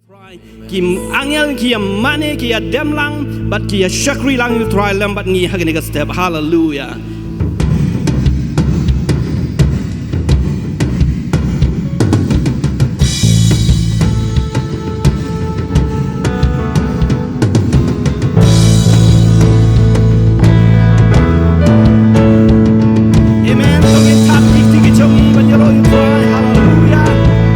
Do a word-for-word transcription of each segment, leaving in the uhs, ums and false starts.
Ki angel ki ïa mane, ki ïa dem lang bad ki ïa shakri lang ïa u Trai lem bad ngi ha kane ka step. Haleluya. Amen. To ngin thap ki kti ki jong ngi ban ïaroh ïa u Trai. Haleluya. Haleluya.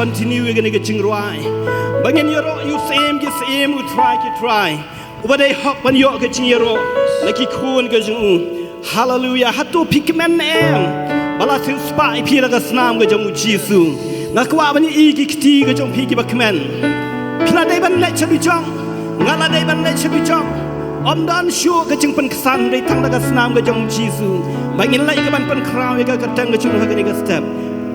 Continue ïa kane ka jingrwai ba ngin ïaroh ïa u Syiem ki syiem, u Trai ki trai, uba dei hok ban ïoh ka jingïaroh na ki khun ka jong u. Haleluia. Hato phi kmen ne em ba la siew spah ïa phi da ka snam ka jong u Jisu? Nga kwah ban ïohi ki kti ka jong phi kiba kmen. Phi la dei ban leit sha dujok? Nga la dei ban leit sha dujok. Ym don shuh ka jingpynksan, dei tang da ka snam ka jong u Jisu ba ngin leit ka ban pynkhraw ïa ka kyrteng ka jong u ha kane ka step.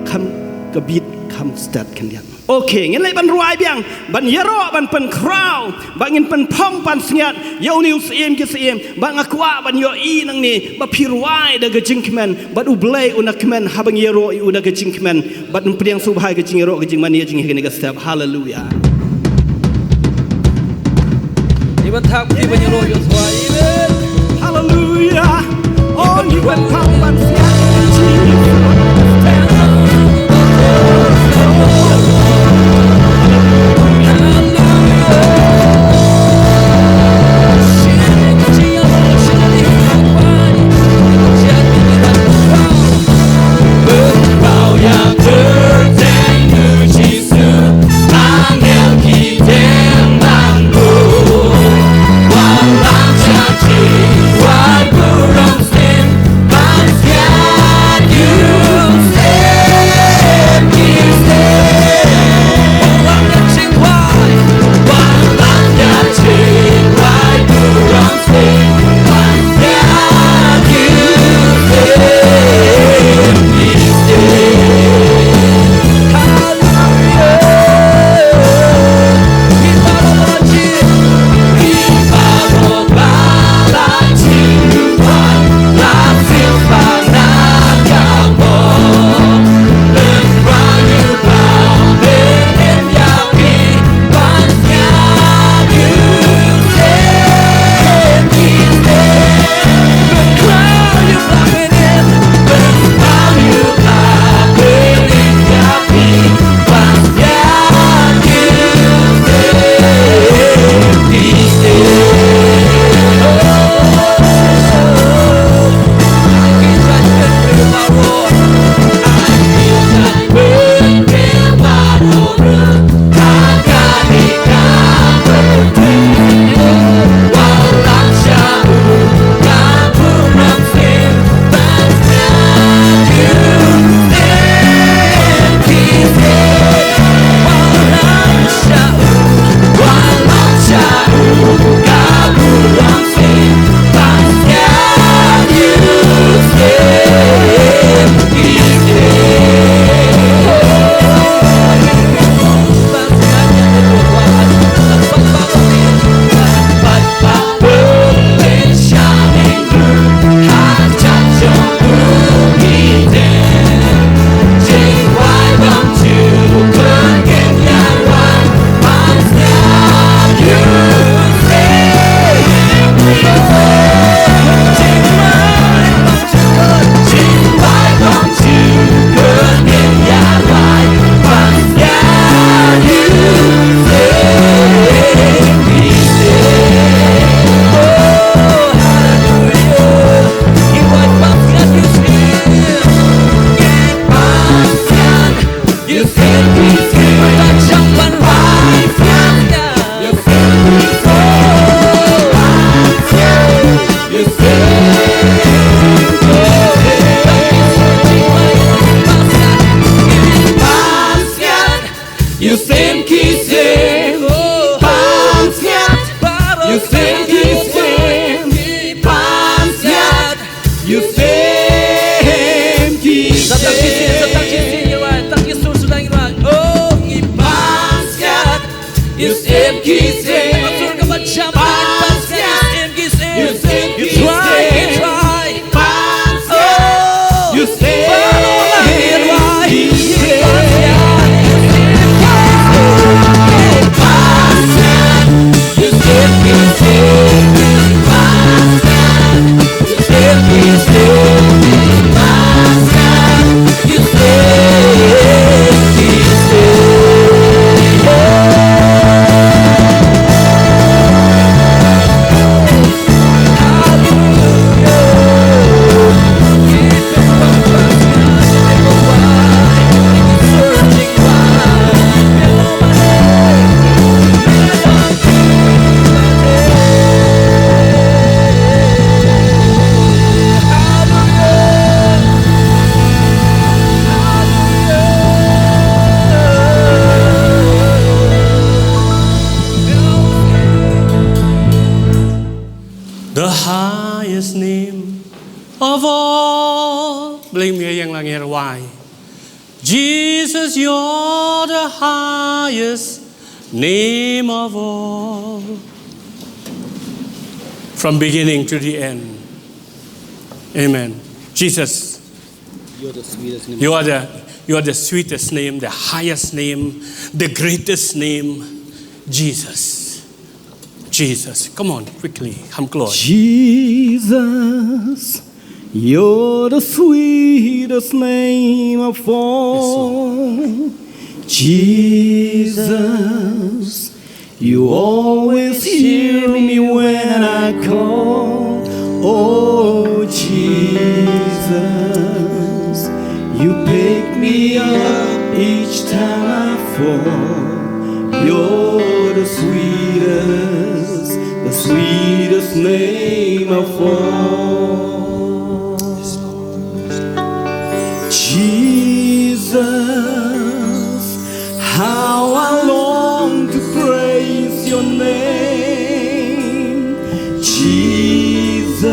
Kham ka bit kham stet khyndiat. Okay, ngin leit ban rwai biang, ban ïaroh, ban pynkhraw, ba ngin pynphong pansngiat ïa une u Syiem ki syiem. Ba nga kwah ban ïohi nangne ba phi rwai da ka jingkmen, bad U Blei un da kmen haba ngi ïaroh ïa u da ka jingkmen, bad un pdiang sngewbha ïa ka jingïaroh, ka jingmane, ka jingïakhun ha kane ka step. Haleluia. Iban thak phi ban ïaroh ïa u Trai. Amen. Haleluia. Oh, iban thak ban siat. ngi rwai. Jesus, you're the highest name of all. From beginning to the end. Amen. Jesus, you're the sweetest name. You are the, you are the sweetest name, the highest name, the greatest name. Jesus. Jesus. Come on, quickly. Come close. Jesus, you're the sweetest name of all. Yes, Lord. Jesus, you always hear me when I call. Oh, Jesus, you pick me up each time I fall. You're the sweetest, the sweetest name of all. Jesus, how I long to praise your name. Jesus,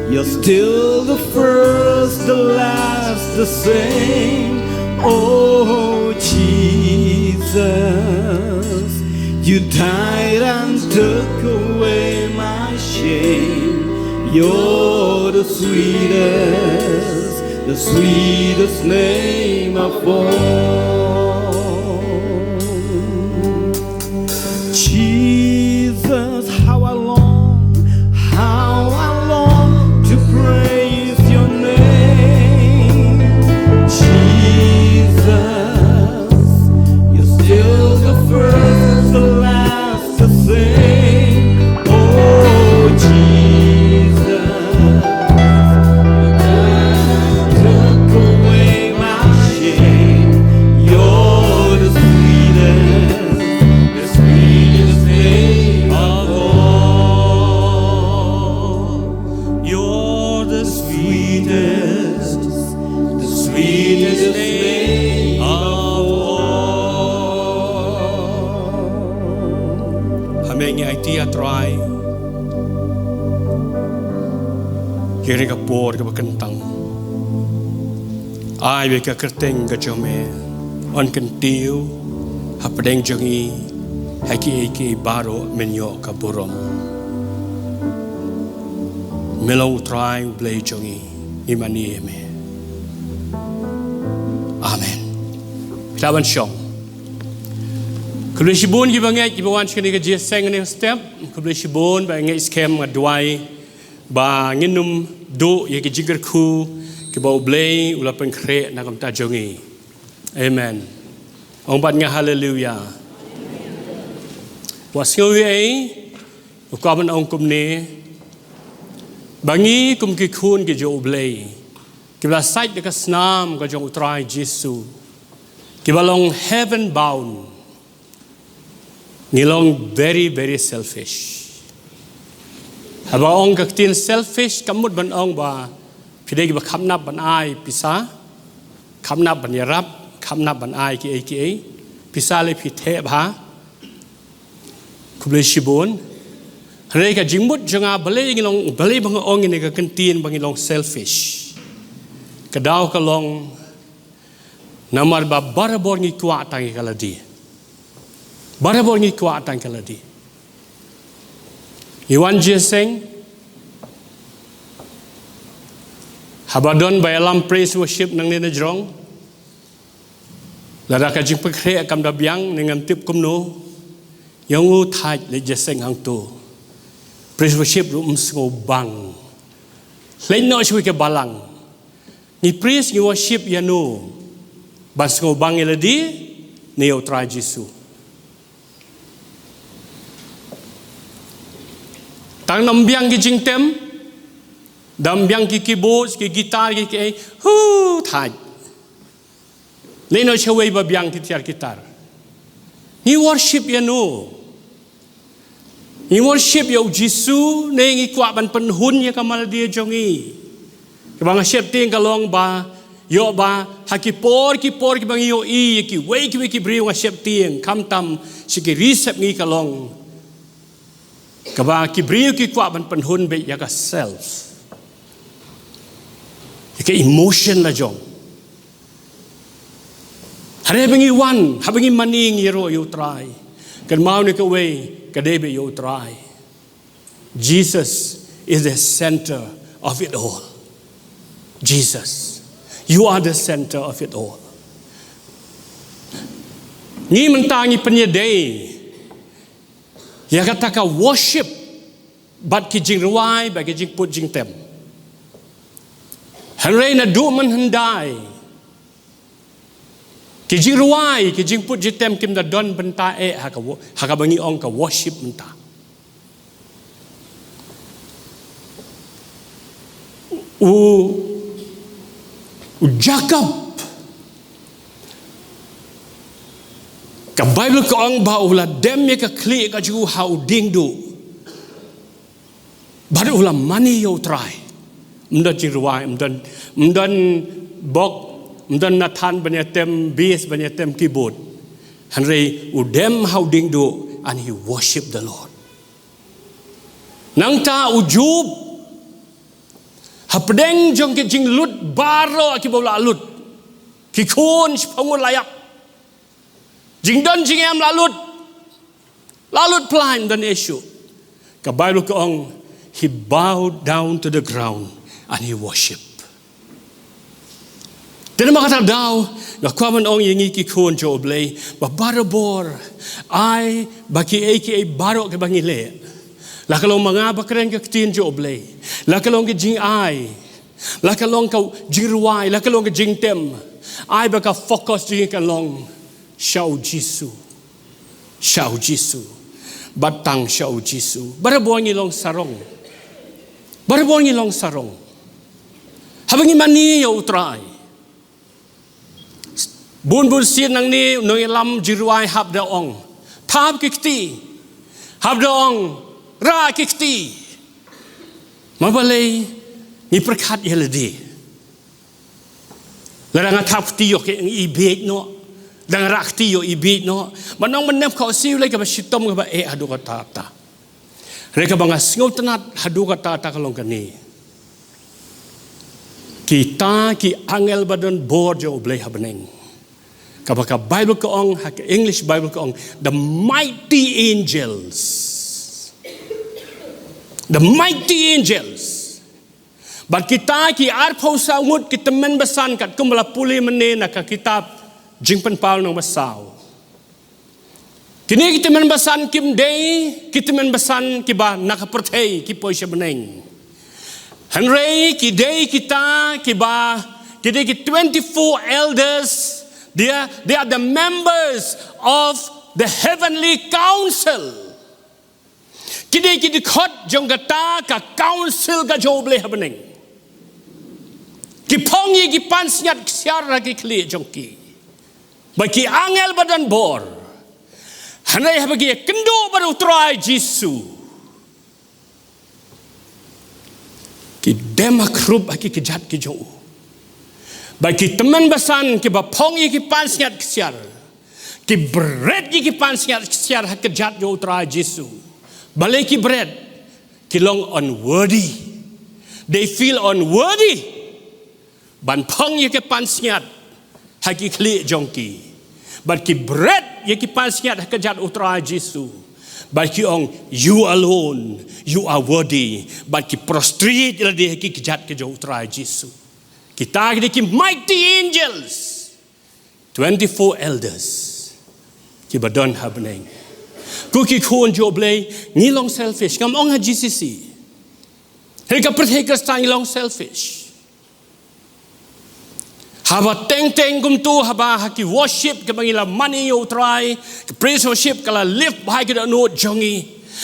you're still the first, the last, the same. Oh, Jesus, you died and took away my shame. You're the sweetest, the sweetest name of all. Jesus, how I long, how I long to praise your name. Jesus, you're still the first, the last, the same. Oh, Jesus, took away my shame. You're the sweetest, the sweetest name of all. You're the sweetest, the sweetest name of all. Ha me ngi aiti ïa Trai. Ïa kane ka por kaba kyntang. Ai ba ka kyrteng ka jong me yn kyntiew hapdeng jong ngi ha kiei kiei baroh, men ïoh ka burom. Me long U Trai U Blei jong ngi, ngi mane ïa me. Amen. Phi lah ban shong. Khublei shibun kiba ngeit kiba wan sha kane ka jingïaseng kane ka step. Khublei shibun ba ngeit skhem, nga duwai ba ngin ym duh ïa ki jingkyrkhu kiba U Blei u la pynkhreh na ka bynta jong ngi. Amen. Ong bad nga haleluya. Wat sngew ei ei, nga kwah ban ong kumne, ba ngi kum ki khun ki jong U Blei, kiba la sait da ka snam ka jong U Trai Jisu, kiba long heaven bound, ngi long very, very selfish. Haba ong ka ktien selfish, kam mut ban ong ba phi dei kiba khamnap ban ai pisa, khamnap ban ïarap, khamnap ban ai kiei kiei. Pisa lei phi theh bha. Khublei shibun. Hynrei ka jingmut jong nga balei ngi long, balei ba nga ong ïa kane ka kyntien ba ngi long selfish. Ka daw ka long namar ba barabor ngi kwah tang ïa ka lade. Barabor ngi kwah tang ïa ka lade. Ngi wan jingïaseng, haba don ba ïalam praise worship nangne na jrong, lada ka jingpynkhreh kam da biang ne ngam tip kumno, ïa ngu thait leit jingïaseng hangto. Praise worship ruh ym sngewbang. Leit noh sha kawei ka balang. Ngi praise, ngi worship ïano? Ban sngewbang ïa lade ne ïa U Trai Jisu? Tang nym biang ki jingtem, da nym biang ki keyboards, ki guitar, ki kiei, hu thait. Leit noh sha kawei ba biang ki tiar ki tar. Ngi worship ïano? Ngi worship ïa U Jisu ne ngi kwah ban pynhun ïa ka malade jong ngi? Kaba nga sheptieng ka long ba, ïoh ba ha ki por ki por kiba ngi ïohi ïa kiwei kiwei ki briew, nga sheptieng khamtam sha ki ri sepngi ka long kaba ki briew ki kwah ban pynhun beit ïa ka self, ïa Ka emotion la jong. Hynrei haba ngi wan, haba ngi mane ngi ïaroh ïa u Trai, kynmaw ne kawei ka dei beit ïa u Trai. Jesus is the center of it all. Jesus, you are the center of it all. Ngi mynta ngi pynïadei ïa kata ka worship bad ki jingrwai bad ki jingput jingtem. Hynrei naduh mynhyndai ki jingrwai, ki jingput jingtem kim da don bynta eh ha ka wo-, ha kaba ngi ong ka worship mynta. U, u Jakob, ka Baibl ka ong ba u la dem ïa ka khlieh ka jong u ha u diengduh. Bad u la mane ïa u Trai. Ym don jingrwai, ym don, ym don bok, ym don Nathan ban ïa tem bass, ban ïa tem keyboard. Hynrei u dem ha u diengduh and he worship the Lord. Nangta u Job, hapdeng jong ki jinglut baroh kiba u la lut, ki khun shiphew ngut la ïap. Jingdon jingem la lut. La lut pynlait, ym don issue. Ka Baibl ka ong, he bowed down to the ground and he worship. Te namar kata ka daw, nga kwah ban ong ïa ngi ki khun jong U Blei, ba barabor, ai ba kiei kiei baroh kiba ngi leh, la ka long ma nga ba kren ka ktien jong U Blei, la ka long ka jingai, la ka long ka jingrwai, la ka long ka jingtem, ai ba ka focus jong ngi kan long sha U Jisu. Sha U Jisu. Bad tang sha U Jisu. Barabor ngi long sarong. Barabor ngi long sarong. Haba ngi mane ïa U Trai, bun bun sien nangne u nongïalam jingrwai hap da ong, thap ki kti. Hap da ong, rah ki kti. Ma balei ngi pyrkhat ïa lade? Lada nga thap kti ïoh ki bieit noh. Lada nga rah kti ïoh i bieit noh. Ban ong ban nep khohsiew lei kaba shitom kaba eh haduh katta katta. Hynrei kaba nga sngewtynnat haduh katta katta ka long kane. Kita ki angel ba don bor jong U Blei ha bneng. Kaba ka Baibl ka ong, ha ka English Baibl ka ong, the mighty angels. The mighty angels. Bad kita ki arphew saw ngut ki tymmen basan katkum ba la pule mynne na ka kitab Jingpynpaw nongbah saw. Kine ki tymmen basan kim dei ki tymmen basan kiba na ka pyrthei ki poi sha bneng. Hynrei ki dei kita kiba, ki dei ki twenty-four elders, they are, they are the members of the heavenly council. Ki dei ki dkhot jong kata ka council ka jong U Blei ha bneng. Ki phong ïa ki pansngiat ksiar ha ki khlieh jong ki. Ba ki angel ba don bor. Hynrei haba ki ïakynduh bad U Trai Jisu, ki dem ha khrup ha ki kjat ki jong u. Ba ki tymmen basan kiba phong ïa ki pansngiat ksiar, ki bret ïa ki pansngiat ksiar ha kjat jong U Trai Jisu. Balei ki bret? Ki long unworthy. They feel unworthy ban phong ïa ki pansngiat ha ki khlieh jong ki. Bad ki bret ïa ki pansngiat ha kjat U Trai Jisu. Bad ki ong, "You alone, you are worthy." Bad ki prostrate ïa lade ha ki kjat ki jong U Trai Jisu. Kita ki dei ki mighty angels. Twenty-four elders kiba don ha bneng. Ko ki khun jong U Blei, ngi long selfish. Ngam ong ha G C C. Hynrei ka pyrthei Khristan ngi long selfish. Haba teng teng kumto, haba ha ki worship kaba ngi la mane ïa U Trai, ka praise worship ka la lift bha ïa ka dohnud jong ngi.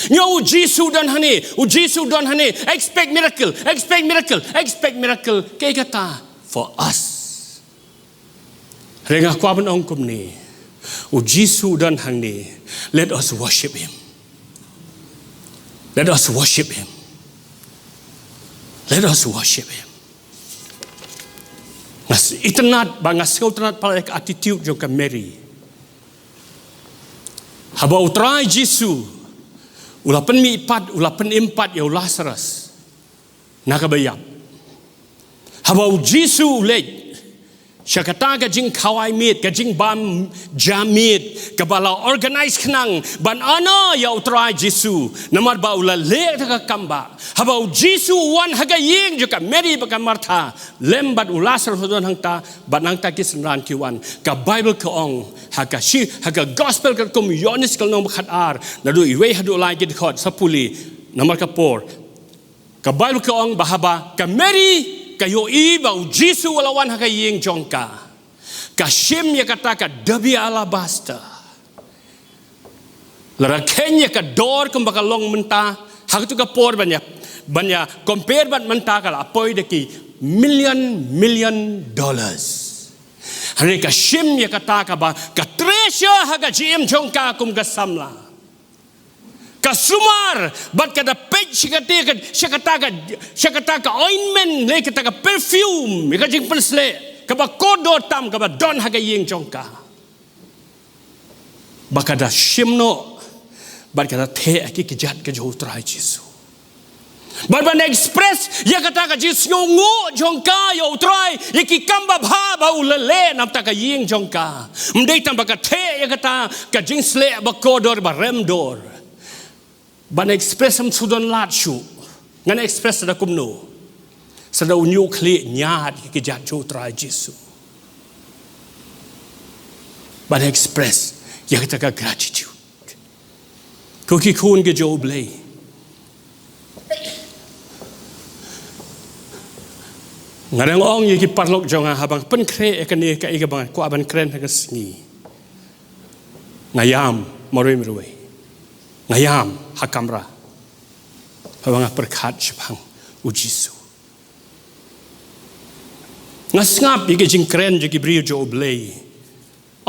Ngi ong U Jisu don hangne, U Jisu don hangne, expect miracle, expect miracle, expect miracle. Kaei kata for us? Hynrei nga kwah ban ong kumne, U Jisu don hangne. Let us worship him. Let us worship him. Let us worship him. Nga s-, itynnad, ba nga sngewtynnad palat ïa ka attitude jong ka Mary. Haba U Trai Jisu u la pynmihpat, u la pynim pat ïa u Lasarus na kaba ïap. Haba u Jisu u leit sha kata ka jingkhawai miet, ka jingbam ja miet, kaba la organise khnang ban honor ïa u Trai Jisu, namar ba u la leh kata ka kam ba. Haba u Jisu u wan ha ka ïing jong ka Mary bad ka Martha, lem bad u Lasarus u don hangta, bad nangta ki synran ki wan. Ka Baibl ka ong, ha ka shi, ha ka Gospel katkum u Ïoannis ka lynnong ba khatar, naduh iwei haduh lai ki dkhot, sa pule, namar ka por. Ka Baibl ka ong ba haba ka Mary ka ïohi ba u Jisu u la wan ha ka ïing jong ka, ka shim ïa kata ka dabi alabaster. Lada kheiñ ïa ka dor kumba ka long mynta, ha katu ka por ban ïa, ban ïa compare bad mynta ka la poi da ki million, million dollars. Hynrei ka shim ïa kata kaba ka treasure ha ka jingim jong ka kum ka samla. Ka sumar, bad ka da peit sha kata ka, sha kata ka, sha kata ka ointment, lane kata ka perfume, ïa ka jingpynsleh kaba kordor tam kaba don ha ka ïing jong ka. Ba ka da shim noh, bad ka da theh ha ki kjat ka jong u Trai Jisu. Bad ban express ïa kata ka jingsngewnguh jong ka ïa u Trai, ïa ki kam babha ba u la leh na bynta ka ïing jong ka. Ym dei tang ba ka theh ïa kata ka jingsleh ba kordor ba rem dor. Ban express ym shu don lad shuh. Ngan express sa da kumno? Sa da u ñiuh khlieh ñiad ïa ki kjat jong u Trai Jisu. Ban express ïa kata ka gratitude. Ko ki khun ki jong u Blei. Nga dang ong ïa ki paralok jong nga, haba nga pynkhreh ïa kane kaei kaba nga kwah ban kren ha ka sngi, nga ïam marwei marwei. Nga ïam ha kamra. Haba nga pyrkhat shaphang u Jisu. Nga sngap ïa ki jingkren jong ki briew jong u Blei.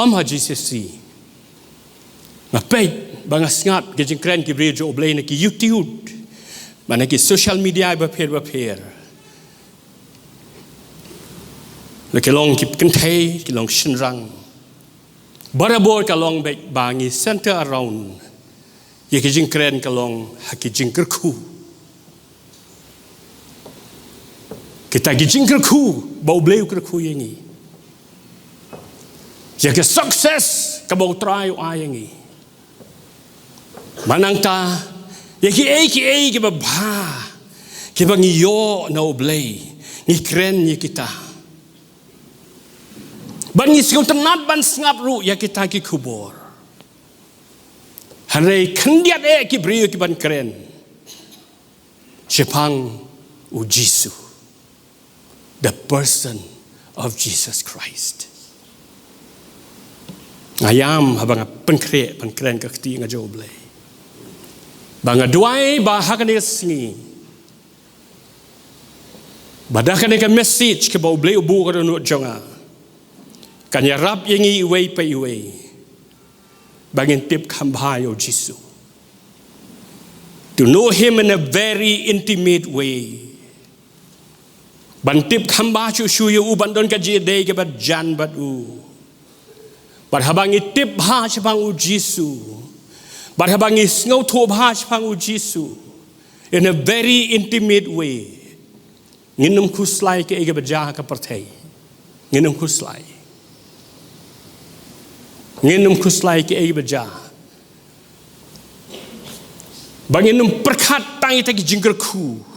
Ym ha J C C. Nga peit bad nga sngap ki jingkren ki briew jong u Blei na ki YouTube, bad na ki social media bapher bapher. La ki long ki kynthei, ki long shynrang. Barabor ka long beit ba ngi center around ïa ki jingkren ka long ha ki jingkyrkhu. Kita ki jingkyrkhu ba u Blei u kyrkhu ïa ngi. Ïa ki success kaba u Trai u ai ïa ngi. Bad nangta ïa kiei kiei kiba bha kiba ngi ïoh na u Blei, ngi kren ïa kita. Bad ngi sngewtynnat ban sngap ruh ïa kita ki khubor. Hynrei khyndiat eh ki briew kiban kren shaphang u Jisu. The person of Jesus Christ. Nga ïam haba nga pynkhreh, pynkren ka kti nga jong u Blei. Ba nga duwai ba ha kane ka sngi, ba da kane ka message kaba u Blei u buh ha ka dohnud jong nga, kan ïarap ïa ngi iwei pa iwei ba ngin tip kham bha ïa u Jisu. To know him in a very intimate way. Ban tip kham bha shuh shuh ïa u, ban don ka jingïadei kaba jan bad u. Bad haba ngi tip bha shaphang u Jisu, bad haba ngi sngewthuh bha shaphang u Jisu in a very intimate way, ngin ym khuslai kaei kaba jia ha ka pyrthei. Ngin ym khuslai. Ngin ym khuslai kaei kaba jia. Ba ngin ym pyrkhat tang ïa kita ki jingkyrkhu.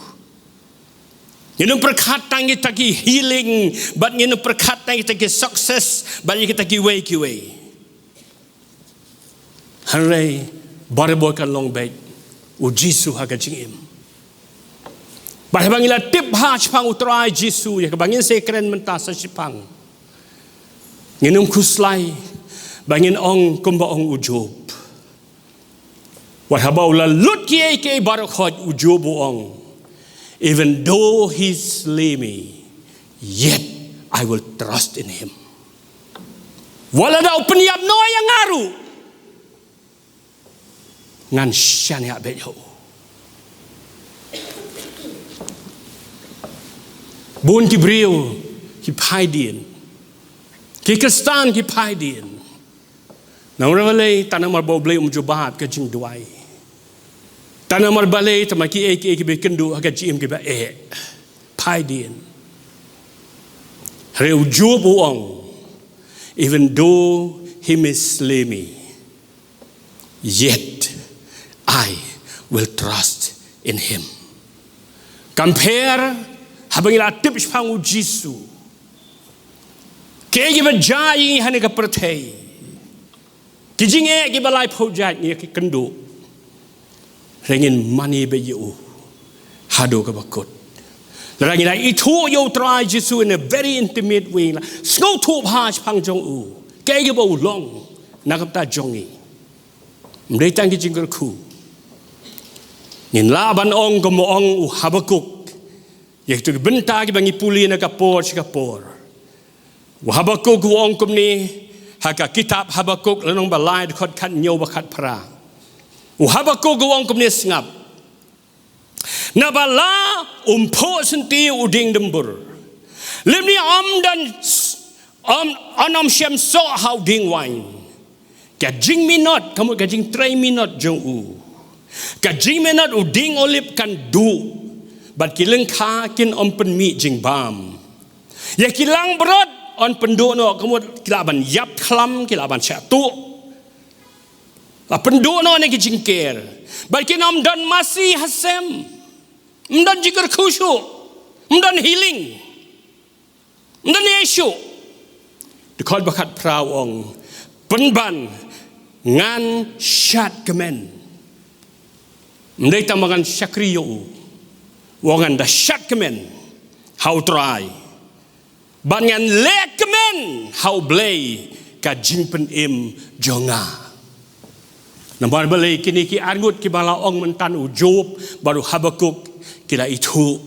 Ngin ym pyrkhat tang ïa kita ki healing, bad ngin ym pyrkhat tang ïa kita ki success, bad ïa kita kiwei kiwei. Hynrei barabor kan long beit u Jisu ha ka jingim. Bad haba ngi la tip bha shaphang u Trai Jisu, ïa kaba ngin sa kren mynta sa shiphang, ngin ym khuslai ba ngin ong kumba ong u Job. Wat haba u la lut kiei kiei baroh khoit, u Job u ong, "Even though he slay me, yet I will trust in him." Wat lada u pynïap noh ïa nga ruh, ngan shaniah beit ha u. Bun ki briew ki phai dien. Ki Khristan ki phai dien. Namar balei? Tang namar ba u Blei um jubab ka jingduwai. Tang namar balei? Tang namar kiei kiei kiba ïakynduh ha ka jingim kiba eh. Phai dien. Hynrei u Job u ong, "Even though he may slay me, yet I will trust in him." Compare, haba ngi la tip shaphang u Jisu, kiei kiba jia ïa ngi ha kane ka pyrthei, ki jingeh kiba laiphew jait ngi ïa kynduh, hynrei ngin mane beit ïa u haduh kaba kut. Lada ngi la ithuh ïa u Trai Jisu in a very intimate way, la sngewthuh bha shaphang jong u, kiei kiba u long na ka bynta jong ngi. Ym dei tang ki jingkyrkhu. Ngin lah ban ong kumba ong u Habakuk ïa kito ki bynta kiba ngi pule na ka por sha ka por. U Habakuk u ong kumne ha ka kitab Habakuk lynnong ba lai, dkhot khathynñiew bad khatphra. U Habakuk u ong kumne, sngap. Naba la ym phuh senti u dieng dumbur, lymne ym don s-, ym, yn ym shem soh ha u dieng waiñ. Ka jingminot, ka mut ka jingtrei minot jong u, ka jingminot u dieng olib kan duh, bad ki lyngkha kin ym pynmih jingbam. Ïa ki langbrot yn pynduh noh, ka mut ki lah ban ïap khlam, ki lah ban shah tuh. La pynduh noh na ki jingker, bad kin ym don masi ha sem. Ym don jingkyrkhu shuh, ym don healing, ym don ei ei shuh. Dkhot ba khatphra u ong, pynban ngan shad kmen. Ym dei tang ba ngan shakri ïa u, u ong ngan da shad kmen ha u Trai, bad ngan leh kmen ha u Blei ka jingpynim jong nga. Namar balei? Kine ki arngut kiba la ong mynta, u Job bad u Habakuk, ki la ithuh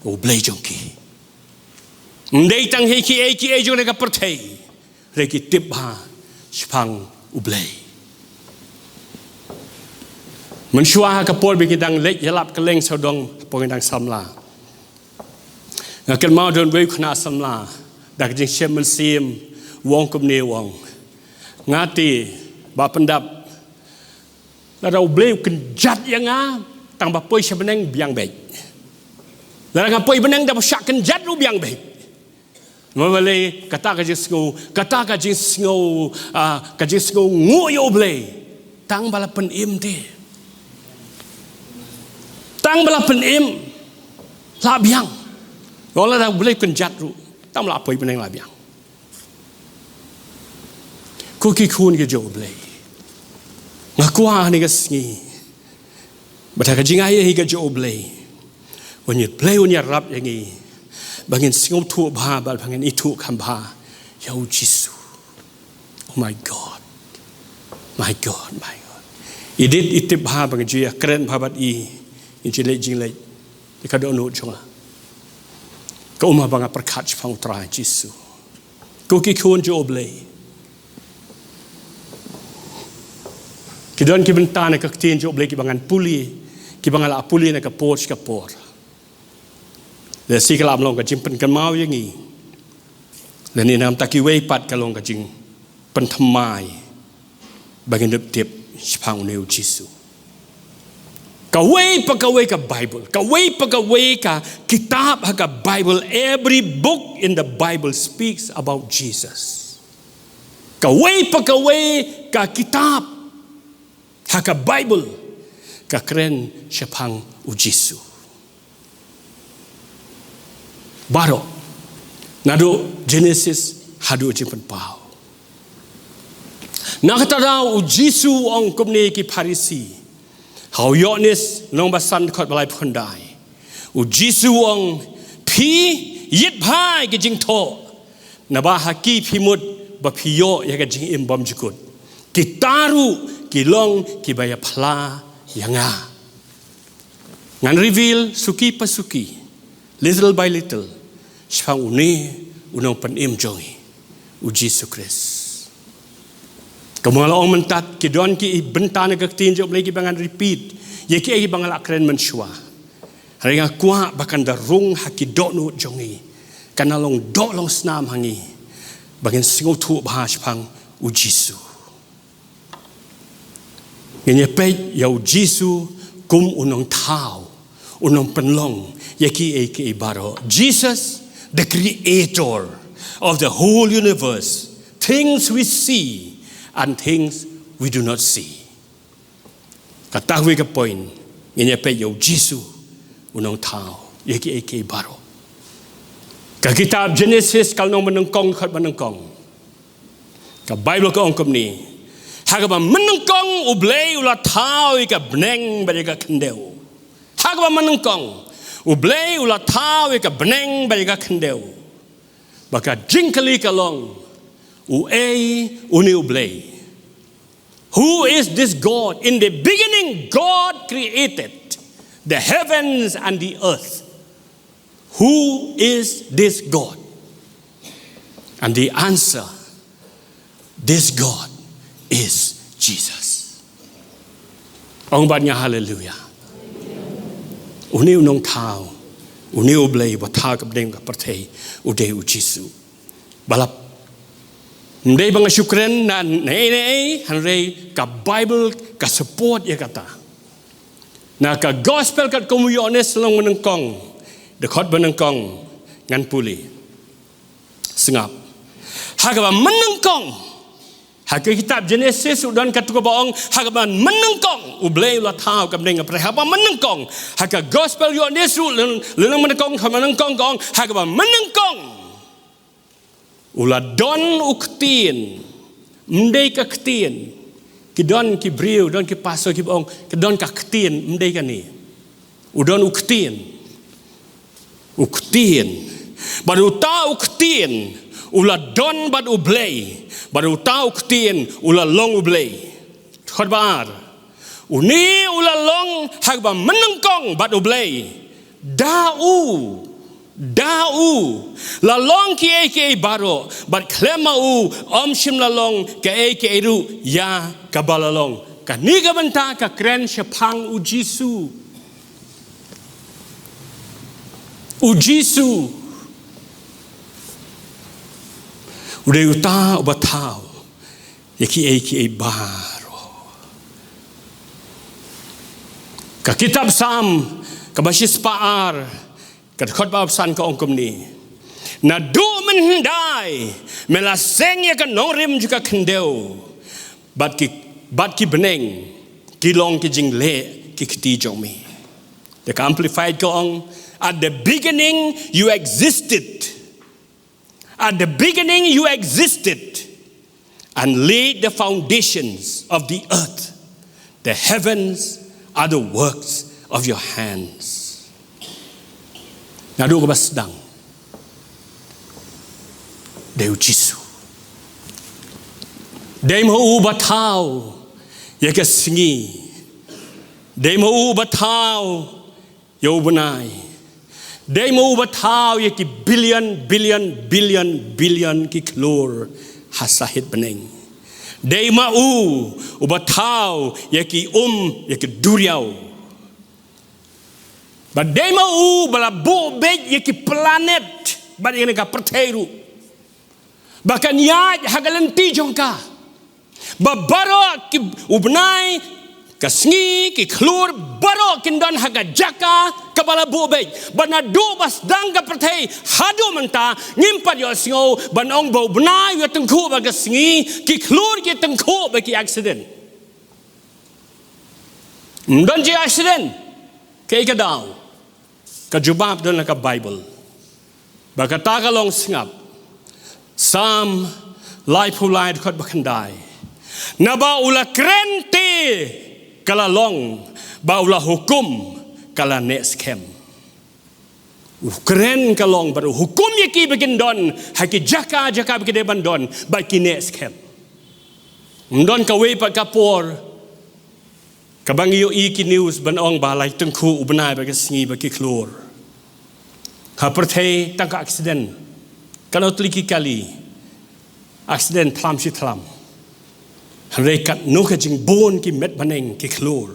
u Blei jong ki. Ym dei tang ha kiei kiei jong kane ka pyrthei, hynrei ki tip bha shaphang u Blei. Mynshuwa ha ka por ba ngi dang leit ïalap kylleng sawdong, ha por ngi dang samla, nga kynmaw don uwei u khynnah samla, da ka jingshem mynsiem u ong kumne, u ong, nga te, Bah Pyndap, lada u Blei u kynjat ïa nga tang ba poi sha bneng, biang beit. Lada nga poi bneng, da ba shah kynjat ruh, biang beit. Namar balei? Kata ka jingsngew, kata ka jingsngew, ah, ka jingsngewnguh ïa u Blei, tang ba la pynim te. Tang ba la pynim, la biang. Lada u Blei u kynjat ruh, tang ba la poi bneng, la biang. Ko ki khun ki jong u Blei, nga kwah ha kane ka sngi, bad ha ka jingai ei ka jong u Blei, un ïa, Blei un ïarap ïa ngi ba ngin sngewthuh bha, bad ba ngin ithuh kham bha ïa u Jisu. Oh my God, my God, my God. I dei, i tip bha ba ngi ju ïakren bha bad i, ngi ju leit jingleit ïa ka dohnud jong nga. Ka um ba nga pyrkhat shaphang u Trai Jisu. Ko ki khun jong u Blei, ki don ki bynta na ka ktien jong u Blei kiba ngan pule, kiba nga la pule na ka por sha ka por. Lehse ka la long ka jingpynkynmaw ïa ngi, lane namar ta kiwei pat ka long ka jingpynthymmai ba ngin ïoh tip shaphang une u Jisu. Kawei pa kawei ka Bible, kawei pa kawei ka kitab ha ka Bible, every book in the Bible speaks about Jesus. Kawei pa kawei ka kitab ha ka Bible ka kren shaphang u Jisu. Baroh, naduh Genesis haduh Jingpynpaw. Na kata ka daw u Jisu u ong kumne ïa ki Pharisi, ha u Ïoannis lynnong ba san dkhot ba laiphew khyndai. U Jisu u ong, phi ïit bha ïa ki jingthoh, naba ha ki phi mut ba phi ïoh ïa ka jingim bymjukut. Kita ruh ki long kiba ïaphla ïa nga. Ngan reveal suki pa suki, little by little, shaphang une u nongpynim jong ngi, u Jisu Khrist. Kumba nga la ong mynta, ki don ki bynta na ka ktien jong u Blei kiba ngan repeat ïa kiei kiba nga la kren mynshuwa. Hynrei nga kwah ba kan da rung ha ki dohnud jong ngi, kan da long doh long snam ha ngi, ba ngin sngewthuh bha shaphang u Jisu. Ngin ïa peit ïa u Jisu kum u nongthaw, u nongpynlong ïa kiei kiei baroh. Jesus, the creator, of the whole universe, things we see and things we do not see. Kata kawei ka point, ngin ïa peit ïa u Jisu, u nongthaw ïa kiei kiei baroh. Ka kitab Genesis ka lynnong banyngkong, dkhot banyngkong. Ka Baibl ka ong kumne: Ha kaba mynnyngkong U Blei u la thaw ïa ka bneng bad ïa ka khyndew. Ha kaba mynnyngkong U Blei u la thaw ïa ka bneng bad ïa ka khyndew. Bad ka jingkylli ka long, uei une U Blei? Who is this God? In the beginning, God created the heavens and the earth. Who is this God? And the answer, this God is Jesus. Ong bad nga haleluya. Une u nongthaw, une U Blei ba thaw ka bneng ka pyrthei, u dei u Jisu. Balap. Ym dei ba nga shu kren na, na ei na ei, hynrei ka Baibl ka support ïa kata. Na ka Gospel katkum u Ïoannis lynnong banyngkong, dkhot banyngkong, ngan pule. Sngap. Ha kaba mynnyngkong, ha ka kitab Genesis u don katu kaba ong, ha kaba mynnyngkong U Blei u la thaw ka bneng ka pyrthei. Ha kaba mynnyngkong, ha ka Gospel Ïoannis lynnong, lynnong banyngkong, dkhot banyngkong ka ong, ha kaba mynnyngkong u la don u ktien, ym dei ka ktien. Ki don ki briew, don ki pastor kiba ong, ki don ka ktien, ym dei kane. U don u ktien. U ktien. Bad uta u ktien u la don bad U Blei. Bad uta u ktien u la long U Blei. Dkhot ba ar. Une u la long ha kaba mynnyngkong bad U Blei. Da u, da u la long kiei kiei baroh, bad khlem ma u ym shym la long kaei kaei ruh ïa kaba la long. Kane ka bynta ka kren shaphang u Jisu. U Jisu u dei uta uba thaw ïa kiei kiei baroh. Ka kitab Salm kaba shispah ar, ka dkhot ba arphew san ka ong kumne: Naduh mynhyndai me la seng ïa ka nongrim jong ka khyndew, bad ki, bad ki bneng ki long ki jingleh ki kti jong me. Te ka Amplified ka ong, at the beginning you existed. At the beginning you existed and laid the foundations of the earth. The heavens are the works of your hands. Naduh kaba sdang, dei u Jisu. Dei ma u ba thaw ïa ka sngi. Dei ma u ba thaw ïa u bnai. Dei ma u ba thaw ïa ki billion, billion, billion, billion ki khlur ha sahit bneng. Dei ma u uba thaw ïa ki um, ïa ki duriaw. Bad dei ma u ba la buh beit ïa ki planet bad ïa kane ka pyrthei ruh, ba kan ïaid ha ka lynti jong ka. Ba baroh ki, u bnai, ka sngi, ki khlur, baroh kin don ha ka jaka kaba la buh beit. Bad naduh ba sdang ka pyrthei haduh mynta, ngim pat ïohsngew ban ong ba u bnai u ïatyngkhuh bad ka sngi, ki khlur ki ïatyngkhuh bad ki accident. Ym don jingaccident. Kaei ka daw? Ka jubab don ha ka Baibl. Bad kata ka long, sngap. Salm laiphew lai, dkhot ba khyndai: Naba u la kren te ka la long, ba u la hukum ka la neh skhem. U kren ka long, bad u hukum ïa ki ba kin don ha ki jaka jaka ba ki dei ban don, bad ki neh skhem. Ym don kawei pat ka por kaba ngi ïohi ki news ban ong ba la ïatyngkhuh u bnai bad ka sngi bad ki khlur. Ha pyrthei tang ka accident, katno tylli ki kali, accident thlam shi thlam. Hynrei katno ka jingbun ki met bneng, ki khlur,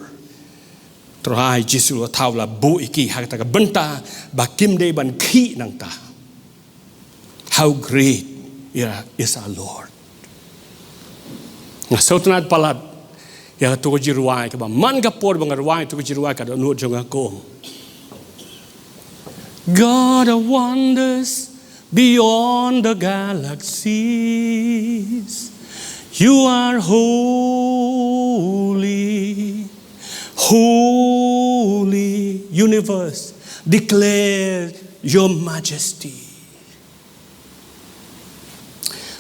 Trai Jisu u thaw, la buh ïa ki ha kata ka bynta ba kim dei ban khih nangta. How great is our Lord. Nga sngewtynnat palat ïa kato ka jingrwai, kaba man ka por ba nga rwai kato ka jingrwai, ka dohnud jong nga ka ong: God of wonders, Beyond the galaxies, you are holy, holy. Universe, declare your majesty.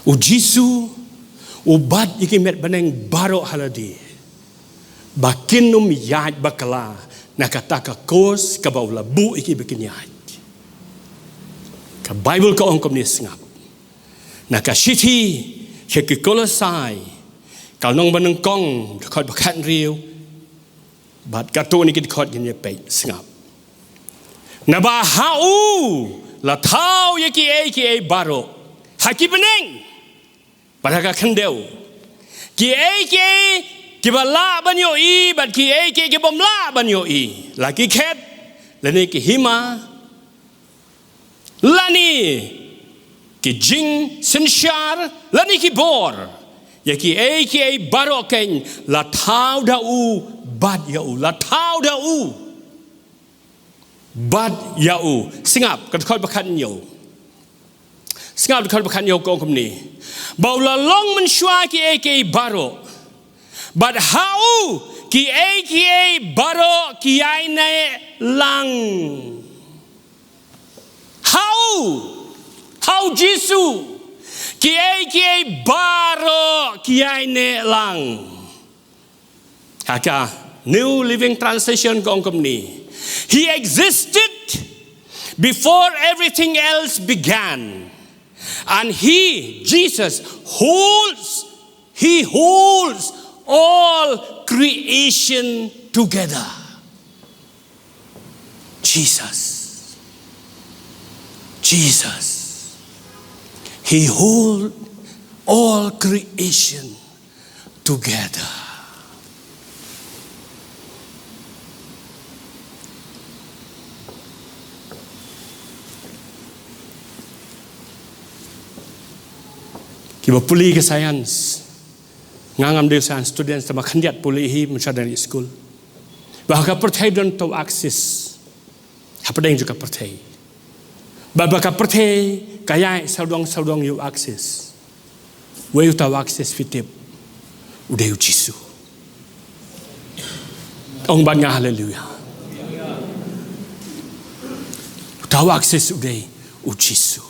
U Jisu u bat ïa ki met bneng baroh ha lade ba kin ym ïaid bakla na kata ka kos kaba u la buh ïa ki ba kin ïaid. Ka Baibl ka ong kumne, sngap. Na ka shithi sha ki Kolosai, ka lynnong ba nyngkong, dkhot ba khathynriew bad katto katne ki dkhot ngin ïa peit, sngap. Naba ha u la thaw ïa kiei kiei baroh, ha ki bneng bad ha ka khyndew, kiei kiei kiba lah ban ïohi bad kiei kiei kibym lah ban ïohi, la ki khet lane ki hima, lane ki jingsynshar lane ki bor. Ïa kiei kiei baroh keiñ la thaw da u bad ïa u, la thaw da u bad ïa u. Sngap ka dkhot ba khathynñiew. Sngap ka dkhot ba khathynñiew, ka ong kumne, ba u la long mynshuwa kiei kiei baroh, bad ha u kiei kiei baroh ki ïaineh lang. Ha u, ha u Jisu, kiei kiei baroh ki ïaineh lang. Ha ka New Living Translation ka ong kumne, "He existed before everything else began, and he, Jesus, holds, he holds all creation together." Jesus. Jesus. He holds all creation together. Kiba pule ka science, nga ngam dei u science student, tangba khyndiat pule hi mynshwa dang ri skul, ba ha ka pyrthei don uta u axis hapdeng jong ka pyrthei. Ba, ba ka pyrthei ka ïaid sawdong sawdong ïa u axis. Wei uta u axis, phi tip? U dei u Jisu. Ong bad nga haleluya. Uta u axis u dei u Jisu.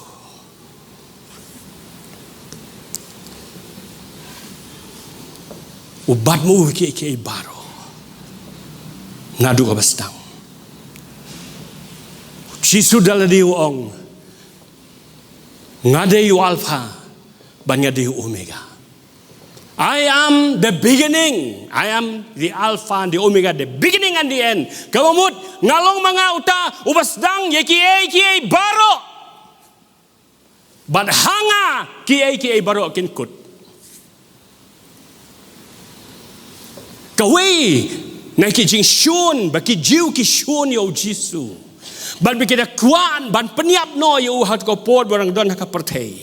U bat ma u kiei kiei baroh naduh kaba sdang. Jisu da lade u ong, "Nga dei u Alpha bad nga dei u Omega. I am the beginning, I am the Alpha and the Omega, the beginning and the end." Kaba mut, nga long ma nga uta uba sdang ïa kiei kiei baroh. Bad ha nga kiei kiei baroh kin kut. Kawei na ki jingshun ba ki Jiw ki shun ïa u Jisu, bad ba ki da kwah ban pynïap noh ïa u ha kata ka por ba u dang don ha ka pyrthei.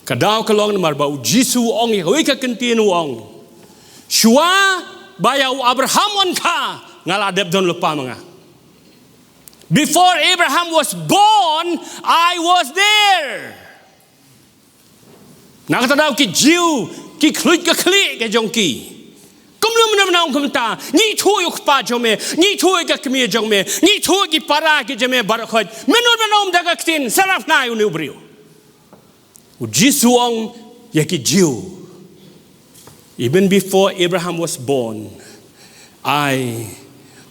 Ka daw ka long namar ba u Jisu u ong ïa kawei ka kyntien, u ong, "Shuwa ba ïa u Abraham u wan kha, nga la dep don lypa ma nga. Before Abraham was born, I was there." Na kata ka daw ki Jiw ki khluit ka khlieh ka jong ki. Kumno mynno mynno kumta, ngi ithuh ïa u kpa jong me, ngi ithuh ïa ka kmie jong me, ngi ithuh ïa ki para ki jong me baroh khoit. Mynno mynno mynta ka ktien, sngap na ïa une u briew. U Jisu u ong ïa ki Jiw, "Even before Abraham was born, I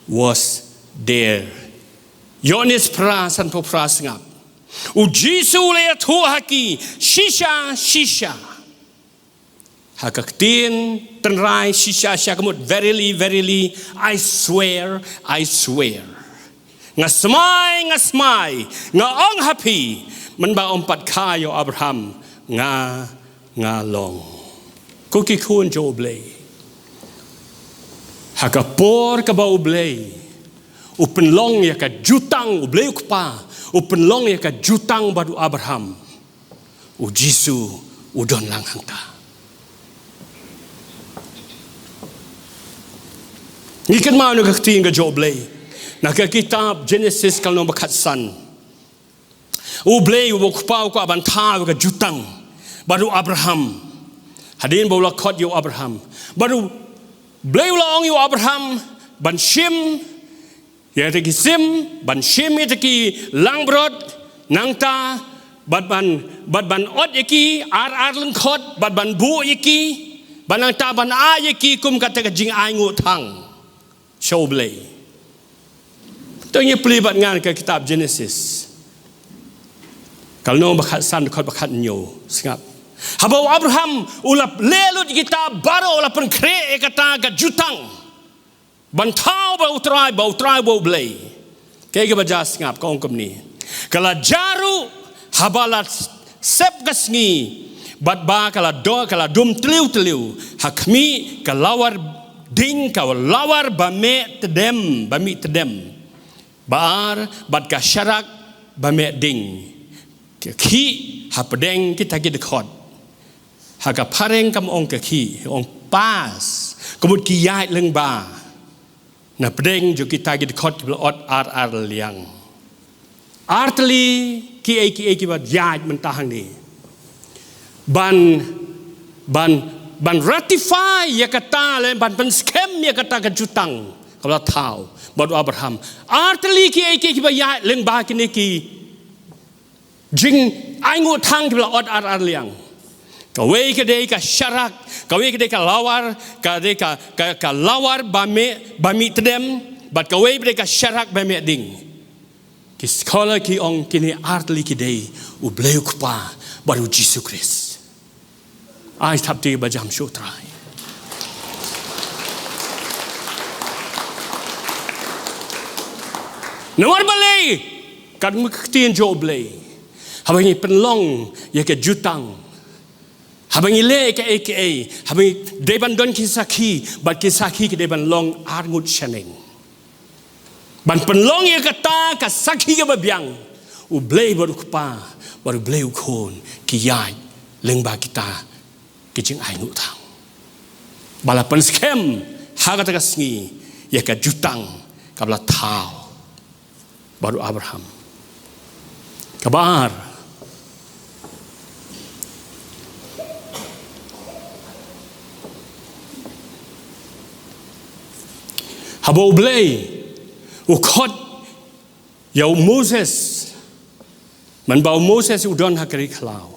was there." Ïoannis phra, sanphew phra, sngap. U Jisu u la ïathuh ha ki shisha shisha. Ha ka ktien tynrai shisha shisha ka mut, "Verily, verily, I swear, I swear. Nga smai, nga smai, nga ong ha phi, mynba ym pat kha ïa u Abraham, nga, nga long." Ko ki khun jong U Blei, ha ka por kaba U Blei u pynlong ïa ka jutang, U Blei u Kpa u pynlong ïa ka jutang bad u Abraham, u Jisu u don lang hangta. Ngi kynmaw na ka ktien ka jong U Blei na ka kitab Genesis ka lynnong ba khatsan. U Blei uba u kpa u kwah ban thaw ïa ka jutang bad u Abraham. Hadien ba u la khot ïa u Abraham, bad u Blei u la ong ïa u Abraham ban shim ïa kita ki sim, ban shim ïa kita ki langbrot, nangta bad ban, bad ban ot ïa ki ar ar lyngkhot, bad ban buh ïa ki, bad nangta ban ai ïa ki kum kata ka jingainguh thang sha U Blei. To ngin plie bad nga na ka kitab Genesis, ka lynnong ba khatsan, dkhot ba khathynñiew. Sngap. Haba u Abraham u la leh lut ïa kita baroh, u la pynkhreh ïa kata ka jutang ban thaw ba U Trai, ba U Trai ba U Blei. Kaei kaba jia? Sngap, ka ong kumne: Ka la jia ruh, haba la sep ka sngi, bad ba ka la do, ka la dum tliw tliw, ha khmih ka lawar ding, ka lawar ba mih tdem, ba mih tdem. Ba ar, bad ka sharak ba mih ding. Ka khih hapdeng kita ki dkhot. Ha ka phareng kam ong ka khih, ong pass. Ka mut ki ïaid lyngba. Na pdeng jong kita ki dkhot kiba la ot ar ar liang. Ar tylli kiei kiei kiba ïaid mynta hangne. Ban, ban, ban ratify ïa kata, lane ban pynskhem ïa kata ka jutang kaba la thaw bad u Abraham. Ar tylli kiei kiei kiba ïaid lyngba kine ki jingainguh thang kiba la ot ar ar liang. Kawei ka dei ka sharak, kawei ka dei ka lawar, ka dei ka, ka, ka lawar ba mih, ba mih tdem, bad kawei ba dei ka sharak ba mih ding. Ki scholar ki ong kine ar tylli ki dei U Blei U Kpa bad U Jisu Khrist. Ai thapti ba jam sha U Trai. Namar balei? Katkum ka ktien jong U Blei, haba ngi pynlong ïa ka jutang, haba ngi leh kaei kaei, haba ngi dei ban don ki sakhi, bad ki sakhi ki dei ban long arngut shaneng. Ban pynlong ïa kata ka sakhi kaba biang, U Blei bad U Kpa bad U Blei U Khun ki ïaid lyngba kita ki jingainguh thang. Ba la pynskhem ha kata ka sngi ïa ka jutang kaba la thaw bad u Abraham. Kaba ar, haba U Blei u khot ïa u Moses, mynba u Moses u don ha ka ri khlaw.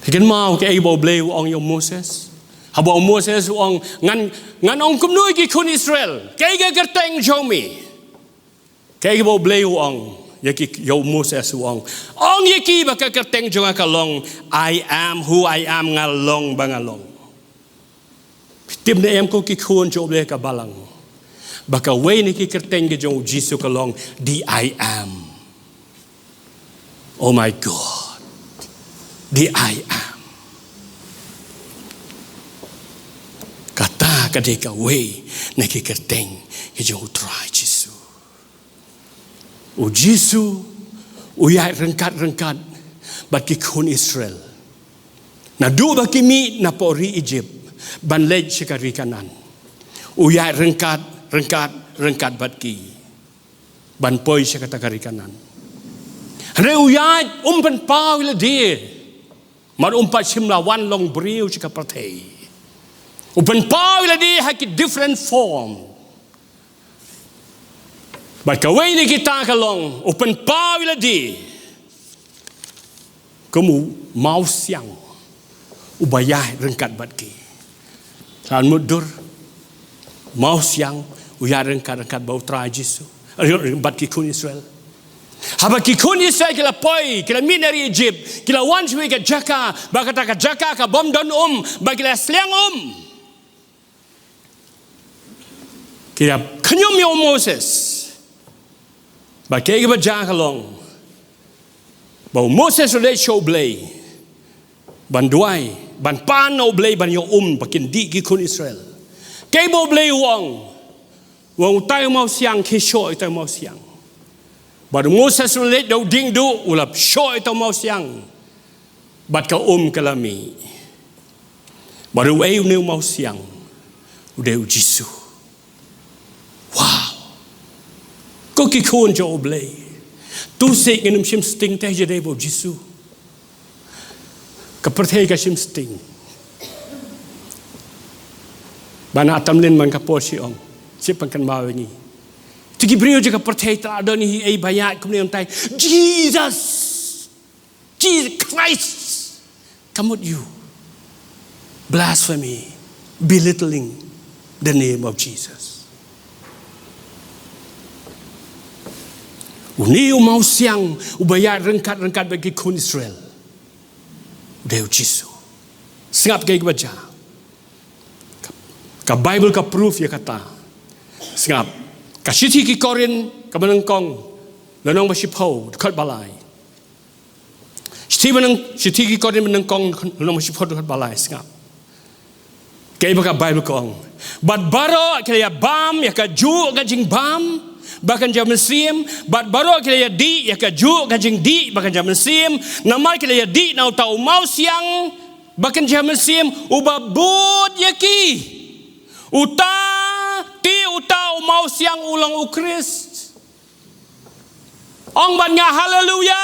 Phi kynmaw kaei ba U Blei u ong ïa u Moses? Haba u Moses u ong, ngan, ngan ong kumno ïa ki khun Israel? Kaei ka kyrteng jong me? Kaei ba U Blei u ong ïa ki, ïa u Moses? U ong, ong ïa ki ba ka kyrteng jong nga ka long I am who I am, nga long ba nga long. Phi tip ne em ko ki khun jong U Blei ha ka balang, ba kawei na ki kyrteng ki jong U Jisu ka long The I Am. Oh my God. The I Am. Kata ka dei kawei na ki kyrteng ki jong U Trai Jisu. U Jisu u ïaid ryngkat ryngkat bad ki khun Israel. Naduh ba ki mih napoh ri Egypt ban leit sha ka ri Kanaan, u ïaid ryngkat ryngkat ryngkat bad ki ban poi sha kata ka ri Kanaan. Hynrei u ïaid, um pynpaw ïa lade. Namar um pat shym la wan long briew sha ka pyrthei. U pynpaw ïa lade ha ki different form. Bad kawei na kita ka long, u pynpaw ïa lade kum u mawsiang uba ïaid ryngkat bad ki. Tang mutdur, mawsiang u ïaid ryngkat ryngkat bad U Trai Jisu, bad ki khun Israel. Haba ki khun Israel ki la poi, ki la mih na ri Egypt, ki la wan sha kawei ka jaka, ba kata ka jaka ka bym don um, ba ki la sliang um. Ki la khñium ïa u Moses. Ba kaei kaba jia ka long, ba u Moses u leit sha U Blei ban duwai, ban pan na U Blei ban ïa um ba kin dih ki khun Israel. Kaei ba U Blei u ong? U ong, utai u mawsiang, khie shoh ïa utai u mawsiang. Bad u Moses u leit da u diengduh, u la shoh ïa utai u mawsiang. Bad ka um ka la mih. Bad uei une u mawsiang? U dei U Jisu. Wow. Ko ki khun jong U Blei, Tu sih ngin ym shim sting te jadei ba u Jisu. Ka pyrthei ka shim sting. Ba na tamlin man ka por shi ong. Shi pang kan mawe ngi. Ti ki briew ja ka pyrthei ta don hi ei ba ïa kumne ym tai. Jesus. Jesus Christ. Kamut ïa u. Blasphemy. Belittling the name of Jesus. Une u mawsiang, uba ïaid ryngkat ryngkat bad ki khun Israel. U dei u Jisu. Sngap kaei kaba jia. Ka Bible ka proof ïa kata. Sngap. Ka shithi ki Korinth, kaba nyngkong. Lynnong ba shiphew, dkhot ba lai. Shithi ba nyng, shithi ki Korinth ba nyngkong, lynnong ba shiphew, dkhot ba lai, sngap. Kaei ba ka Bible ka ong. Bad baroh ki la ïa bam ïa kajuh ka jingbam ba kan jia mynsiem, bad baroh ki la ïa dih ïa kajuh ka jingdih ba kan jia mynsiem, namar ki la ïa dih na uta u mawsiang ba kan jia mynsiem, uba bud ïa ki. Uta, te uta u mawsiang u long u Khrist. Ong bad nga haleluya.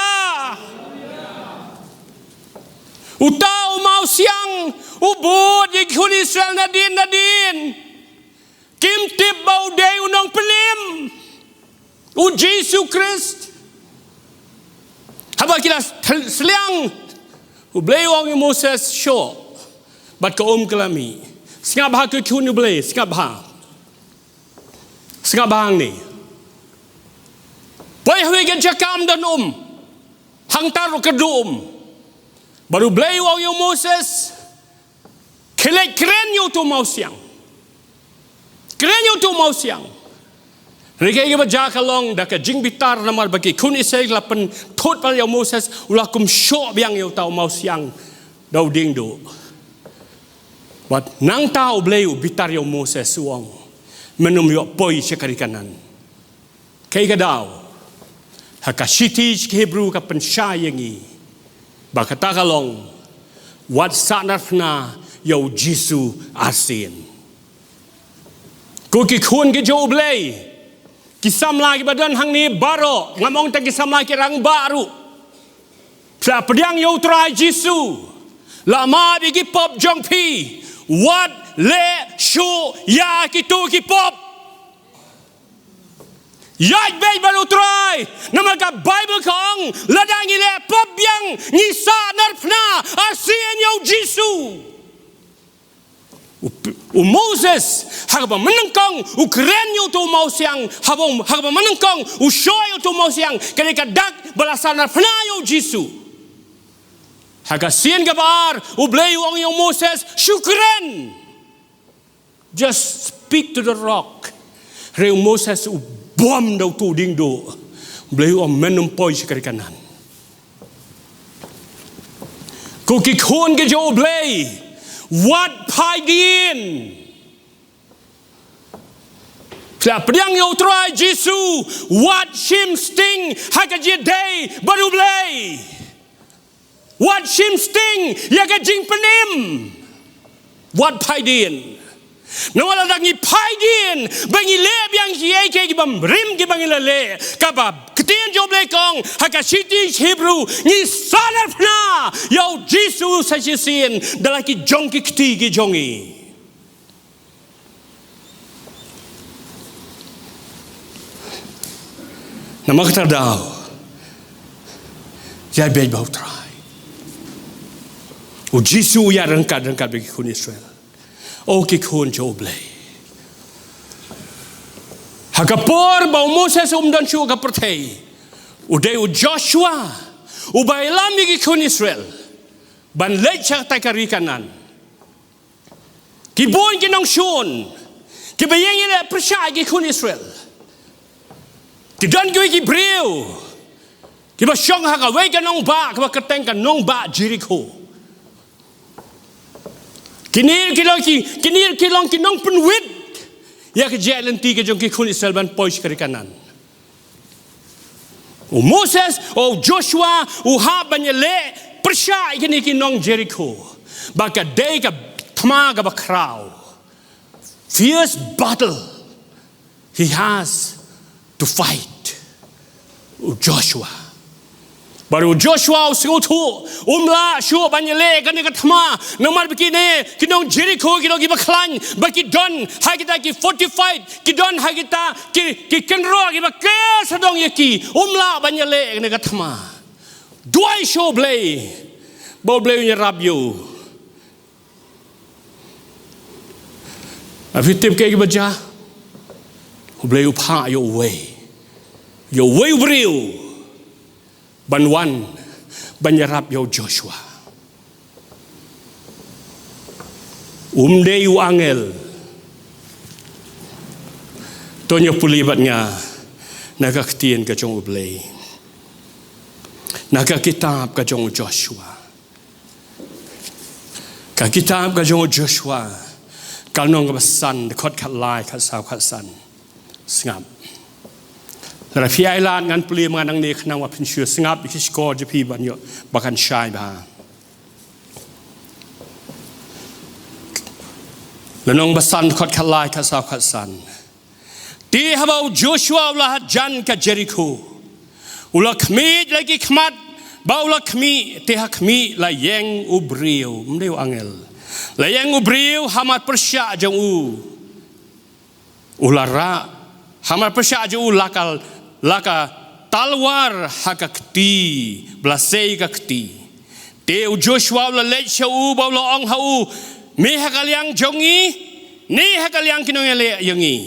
Uta u mawsiang, u bud ïa ki khun Israel nadien nadien. Kim tip ba u dei u nongpynim. U Jisu Khrist. Haba ki la sliang, U Blei u ong ïa u Moses shoh. Bad ka um ka la mih. Sngap bha ko ki khun U Blei, sngap bha. Sngap bha hangne. Poi ha kawei ka jaka ym don um. Hangta ruh kyrduh um. Bad U Blei u ong ïa u Moses. Khie leit kren ïa uto u mawsiang. Kren ïa uto u mawsiang. Hynrei kaei kaba jia ka long da ka jingbitar namar ba ki khun Israel ki la pynthut palat ïa u Moses, u la kum shoh biang ïa uta u mawsiang da u diengduh. Bad nangta U Blei u bitar ïa u Moses u ong, men ym ïoh poi sha ka ri Kanaan. Kaei ka daw, ha ka shithi sha ki Hebru ka pynshai ïa ngi ba kata ka long, wat sahnarphna ïa u Jisu arsien. Ko ki khun ki jong U Blei, ki samla kiba don hangne baroh, ngam ong tang ki samla ki rangbah ruh. Phi la pdiang ïa u Trai Jisu, la map ïa ki pop jong phi, wat leh shuh ïa kito ki pop. Ïaid beit bad u Trai, namar ka Bible ka ong, lada ngi leh pop biang, ngi sahnarphna arsien ïa u Jisu. U, u Moses, ha kaba mynnyngkong, u kren ïa uto u mawsiang, haba, ha kaba mynnyngkong, u shoh ïa uto u mawsiang, ka dei ka dak ba la sahnarphna ïa u Jisu. Ha ka sien kaba ar, U Blei u ong ïa u Moses, shu kren. Just speak to the rock. Hynrei u Moses u bom da uto u diengduh. U Blei u ong men ym poi sha ka ri Kanaan. Ko ki khun ki jong U Blei, wat phai dien. Phi la pdiang ïa u Trai Jisu, wat shim sting ha ka jingïadei bad U Blei. Wat shim sting ïa ka jingpynim. Wat phai dien. Namar lada ngi phai dien, ba ngi leh biang kiei kiei ki bymrim kiba ngi la leh, kaba ka ktien jong U Blei ka ong ha ka shithi Hebru, ngi sahnarphna ïa u Jisu sa shisien da la ki jong ki kti ki jong ngi. Namar kata ka daw, ïaid beit bad u Trai. U Jisu u ïaid ryngkat ryngkat bad ki khun Israel. O ki khun jong U Blei. Ha ka por ba u Moses um don shuh ha ka pyrthei, u dei u Joshua uba ïalam ïa ki khun Israel ban leit sha kata ka ri Kanaan. Ki bun ki nongshun kiba ïeng ïaleh pyrshah ïa ki khun Israel. Ki don kiwei ki briew kiba shong ha kawei ka nongbah kaba kyrteng ka nongbah Jerikho. Kine ki long ki, kine ki long ki nongpynwit ïa ka jingïaid lynti ka jong ki khun Israel ban poi sha ka ri Kanaan. U Moses, u Joshua, u hap ban ïaleh pyrshah ïa kine ki nong Jerikho. Ba ka dei ka thma kaba khraw. Fierce battle he has to fight. U Joshua. Bad u Joshua u sngewthuh, um lah shuh ban ïaleh kane ka thma, namar ba kine ki nong Jerikho ki long kiba khlaiñ, ba ki don ha kita ki fortified, ki don ha kita ki, ki kynroh kiba ker sawdong ïa ki. Um lah ban ïaleh kane ka thma. Duwai sha U Blei ba U Blei un ïarap ïa u. Phi tip kaei kaba jia? U Blei u phah ïa uwei, ïa uwei u briew ban wan ban ïarap ïa u Joshua. Um dei u angel. To ngin ïa pule bad nga na ka ktien ka jong U Blei, na ka kitab ka jong u Joshua. Ka kitab ka jong u Joshua, ka lynnong kaba san, dkhot khatlai, khatsaw, khatsan. Sngap. Lada phi ailad ngan pule ma nga nangne khnang ba phin shu sngap ïa ki shkor jong phi ban ïoh ba kan shai bha. Lynnong ba san, dkhot khatlai, khatsaw, khatsan. Te haba u Joshua u la hajan ka Jerikho, u la khmih la ki khmat, ba u la khmih, te ha khmih la ïeng u briew, um dei u angel. La ïeng u briew ha mar pyrshah jong u. U la rah ha mar pyrshah jong u la ka, la ka talwar ha ka kti, ba la sei ka kti. Te u Joshua u la leit sha u, ba u la ong ha u, "Me ha ka liang jong ngi, ne ha ka liang ki nongïaleh jong ngi?"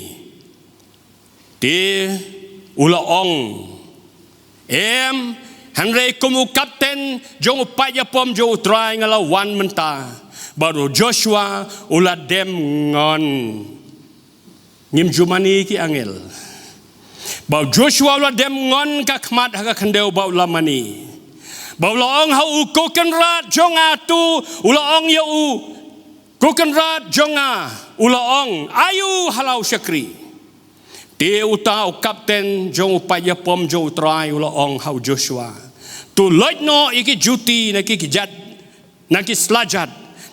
Te u la ong, "Em, hynrei kum u kapten jong u paid ïapom jong U Trai nga la wan mynta." Bad u Joshua u la dem ngon. Ngim ju mane ki angel. Ba u Joshua u la dem ngon ka khmat ha ka khyndew ba u la mane. Ba u la ong ha u, "Ko kynrad jong nga." Tu u la ong ïa u, "Ko kynrad jong nga." U la ong, "Ai u ha la u shakri." Te uta u kapten jong u paid ïapom jong U Trai u la ong ha u Joshua, "To loit noh ïa ki juti na ki kjat, na ki slajat,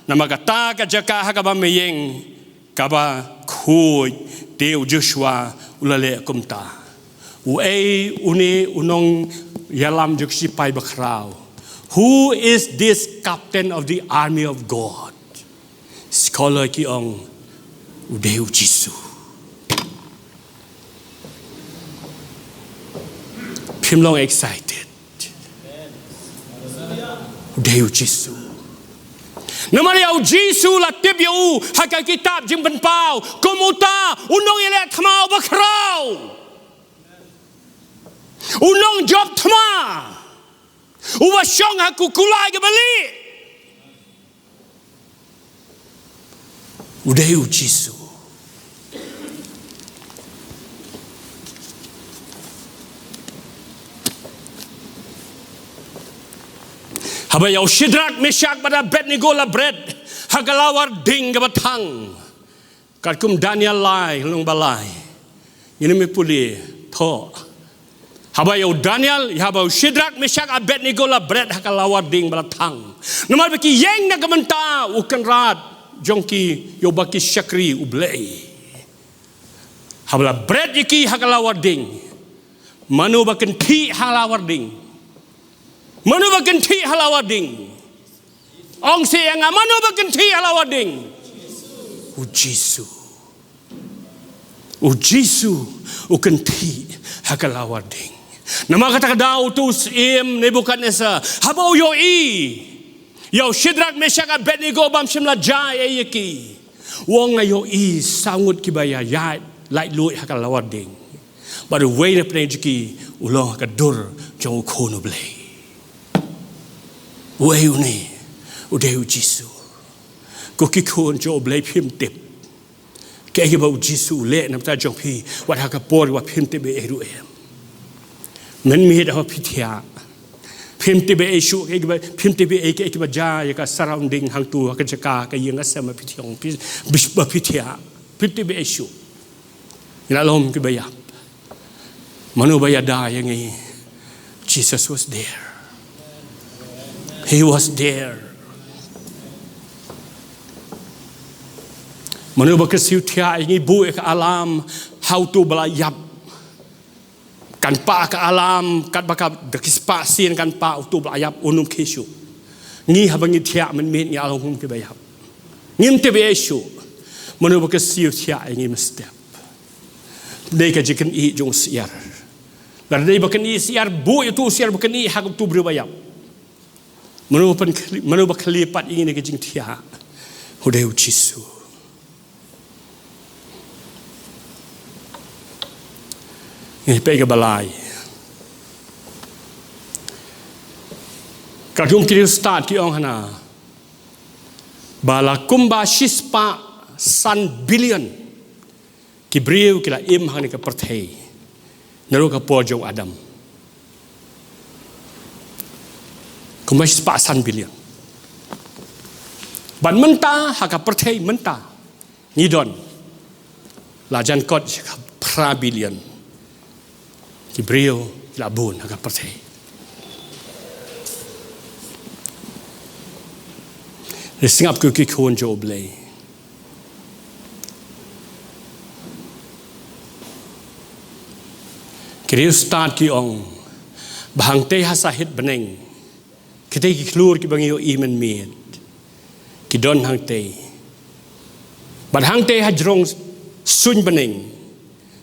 namar kata ka jaka ha kaba me ïeng kaba khuid." Te u Joshua u la leh kumta. Uei une u nongïalam jong ki shipai bakhraw? Who is this captain of the army of God? Scholar ki ong, u dei u Jisu. Phim long excited. U dei u Jisu. Namar ïa u Jisu la tip ïa u ha ka kitab Jingpynpaw kum uta u nongïaleh thma uba khraw, u nongjop thma, uba shong ha ka kulai kaba lieh. U dei u Jisu. Haba ïa u Shadrak, Meshak bad Abednego la bret ha ka lawar ding kaba thang. Katkum Daniel lai, lynnong ba lai. Ngin ym pule, thoh. Haba ïa u Daniel, haba u Shadrak, Meshak, Abednego la bret ha ka lawar ding ba la thang. Namar ba ki ïeng na ka bynta u kynrad jong ki, ïa uba ki shakri, U Blei. Haba la bret ïa ki ha ka lawar ding. Mano ba kynthih ha lawar ding? Mano ba kynthih ha lawar ding? Ong seh ïa nga, mano ba kynthih ha lawar ding? U Jisu. U Jisu u kynthih ha ka lawar ding. Namar kata ka daw utu u syiem Nebukadnesar, haba u ïohi ïa u Shadrak, Meshak, Abednego bym shym la jia ei ei ïa ki, u ong, "Nga ïohi saw ngut kiba ïaid laitluid ha ka lawar ding. Bad uwei na pdeng jong ki u long ha ka dur jong U Khun U Blei." Uei une? U dei u Jisu. Ko ki khun jong U Blei, phim tip kaei kaba u Jisu u leh na ka bynta jong phi, wat ha ka por ba phim tip ei ei ruh em. Mynmiet haba phi thiah, phim tip ei ei shuh kaei kaba, phim tip ei ei kaei kaba jia ïa ka surrounding hangtu ha ka jaka, ka ïing ka sem ba phi thiah, phi, ba phi thiah. Phim tip ei ei shuh. Ngi la lum kiba ïap. Mano ba ïada ïa ngi? Jesus was there. He was there. Mano ba kyrsiew thiah ïa ngi, buh ïa ka alarm ha uto ba la ïap? Kan pah ka alarm, katba ka, da ki spah sien kan pah, uto uba la ïap un ym khie shuh. Ngi haba ngi thiah mynmiet ngi la long kum kiba ïap. Ngim tip ei shuh mano ba ka siew thiah ïa ngi mynstep. Dei ka jingkynnoh jong u syiar. Lada dei ba kynnoh syiar, buh ïa uto u syiar ba kynnoh ha uto u briew ba ïap. Mano ba pynkhli-, mano ba khlieh pat ïa ngi na ka jingthiah? U dei u Jisu. Ngi peit kaba lai. Ka dum ki riewstad ki ong hana ba la kumba shispah san billion ki briew ki la im hangne ha ka pyrthei naduh ka por jong u Adam. Kumba shispah san billion. Bad mynta ha ka pyrthei mynta ngi don la jan kot sha ka phra billion ki briew ki la bun ha ka pyrthei. Ngi sngap ko ki khun jong U Blei. Ki riewstad ki ong ba hangtei ha sahit bneng, kitei ki khlur kiba ngi ïohi mynmiet ki don hangtei. Bad hangtei hajrong suiñ bneng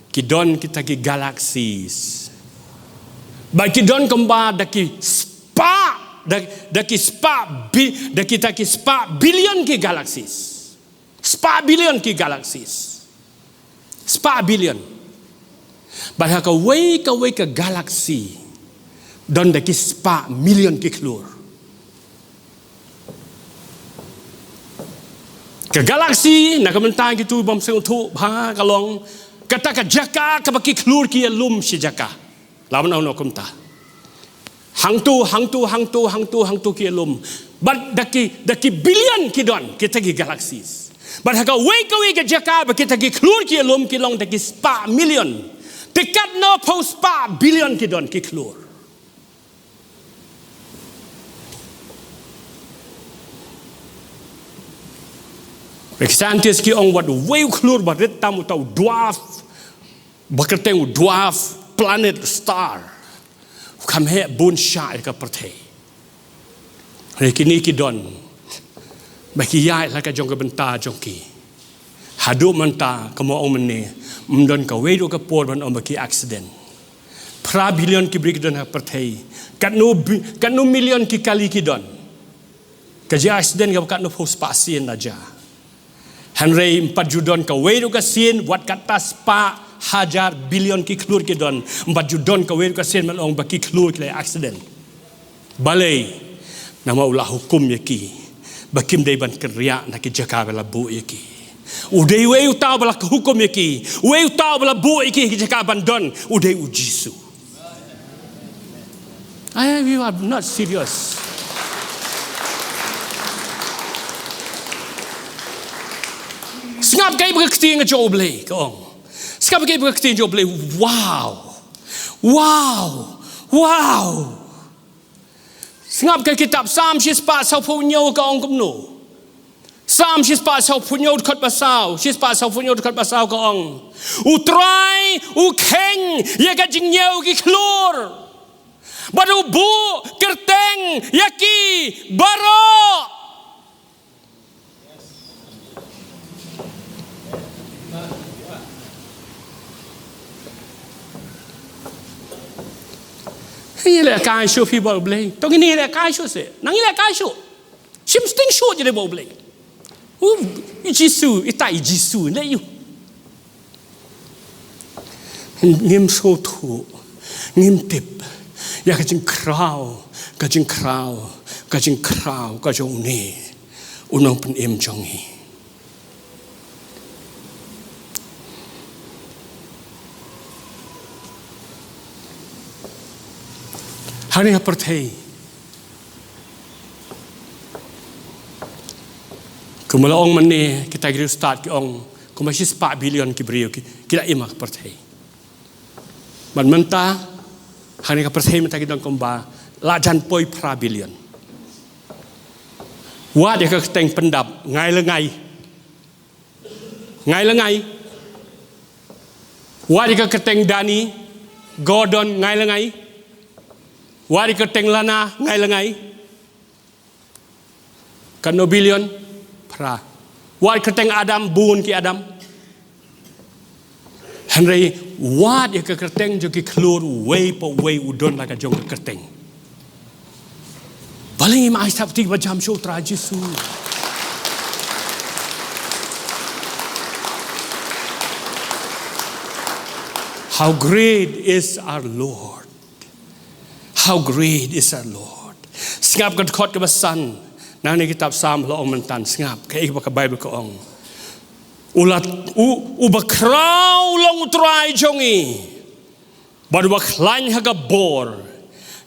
ki don kita ki galaxies. Bad ki don kumba da ki spah, da, da ki spah bi-, da kita ki spah billion ki galaxies. Spah billion ki galaxies. Spah billion. Bad ha kawei kawei ka galaxy don da ki spah million ki khlur. Ka galaxy, na ka bynta kito bym sngewthuh ba ka long kata ka jaka kaba ki khlur ki ïalum shi jaka. Lada ngi ong kumta, hangto, hangto, hangto, hangto, hangto ki ïalum. Bad da ki, da ki billion ki don kita ki galaxies. Bad ha kawei kawei ka jaka ba kita ki khlur ki ïalum ki long da ki spah million. Te katno phew spah billion ki don ki khlur. Ki scientist ki ong wat uwei u khlur ba rit tam, uta u dwarf, ba kyrteng u dwarf planet star, u kham heh bun shah ïa ka pyrthei. Hynrei kine ki don ba ki ïaid la ka jong ka bynta jong ki. Haduh mynta, kumba ong mynne, ym don kawei ruh ka por ban ong ba ki accident. Phra billion ki briew ki don ha pyrthei. Katno bi-, katno million ki kali ki don. Ka jia accident kaba katno phew spah sien la jia. Hynrei ym pat ju don kawei ruh ka sien, wat kata spah hajar billion ki khlur ki don, ym pat ju don kawei ruh ka sien ban ong ba ki khlur ki la accident. Balei? Namar u la hukum ïa ki ba kim dei ban kynriah na ki jaka ba la buh ïa ki. U dei uwei uta uba la hukum ïa ki, uwei uta uba la buh ïa ki ki jaka ban don, u dei u Jisu. I, you are not serious. Sngap kaei ba ka ktien ka jong U Blei ka ong. Sngap kaei ba ka ktien jong U Blei. Wow. Wow. Wow. Sngap ka kitab Salm shispah sawphew hynñiew ka ong kumno. Salm shispah sawphew hynñiew dkhot ba saw, shispah sawphew hynñiew dkhot ba saw ka ong, U Trai u kheiñ ïa ka jingñiew ki khlur, bad u buh kyrteng ïa ki baroh. Ngi leh kai shuh phi bad U Blei. To ngin leh kai shuh seh. Nang ngi leh kai shuh. Shim sting shuh jingim bad U Blei. U, i Jisu, ita i Jisu, leh ïa u. Ngim sngewthuh, ngim tip ïa ka jingkhraw, ka jingkhraw, ka jingkhraw ka jong une u nongpynim jong ngi. Hangne ha pyrthei, kumba la ong mynne, kita ki riewstad ki ong kumba shispah billion ki briew ki, ki la im ha ka pyrthei. Bad mynta, hangne ha ka pyrthei mynta ki don kumba la jan poi phra billion. Wat ïa ka kyrteng pyndap, Ngai Lyngngai. Ngai Lyngngai. Wat ïa ka kyrteng Dani. Gordon, ngai la ngai. Wat ïa ka kyrteng Lana, ngai la ngai. Katno billion? Phra. Wat ïa ka kyrteng Adam, bun ki Adam. Hynrei wat ïa ka kyrteng jong ki khlur, uwei pa uwei u don la ka jong ka kyrteng. Balei ngim ai sngap kti ba jam sha u Trai Jisu? How great is our Lord. How great is our Lord. Sngap ka dkhot kaba san. Nangne kitab Salm la ong mynta, sngap kaei ba ka Baibl ka ong. U la, u, uba khraw long u Trai jong ngi. Bad uba khlaiñ ha ka bor.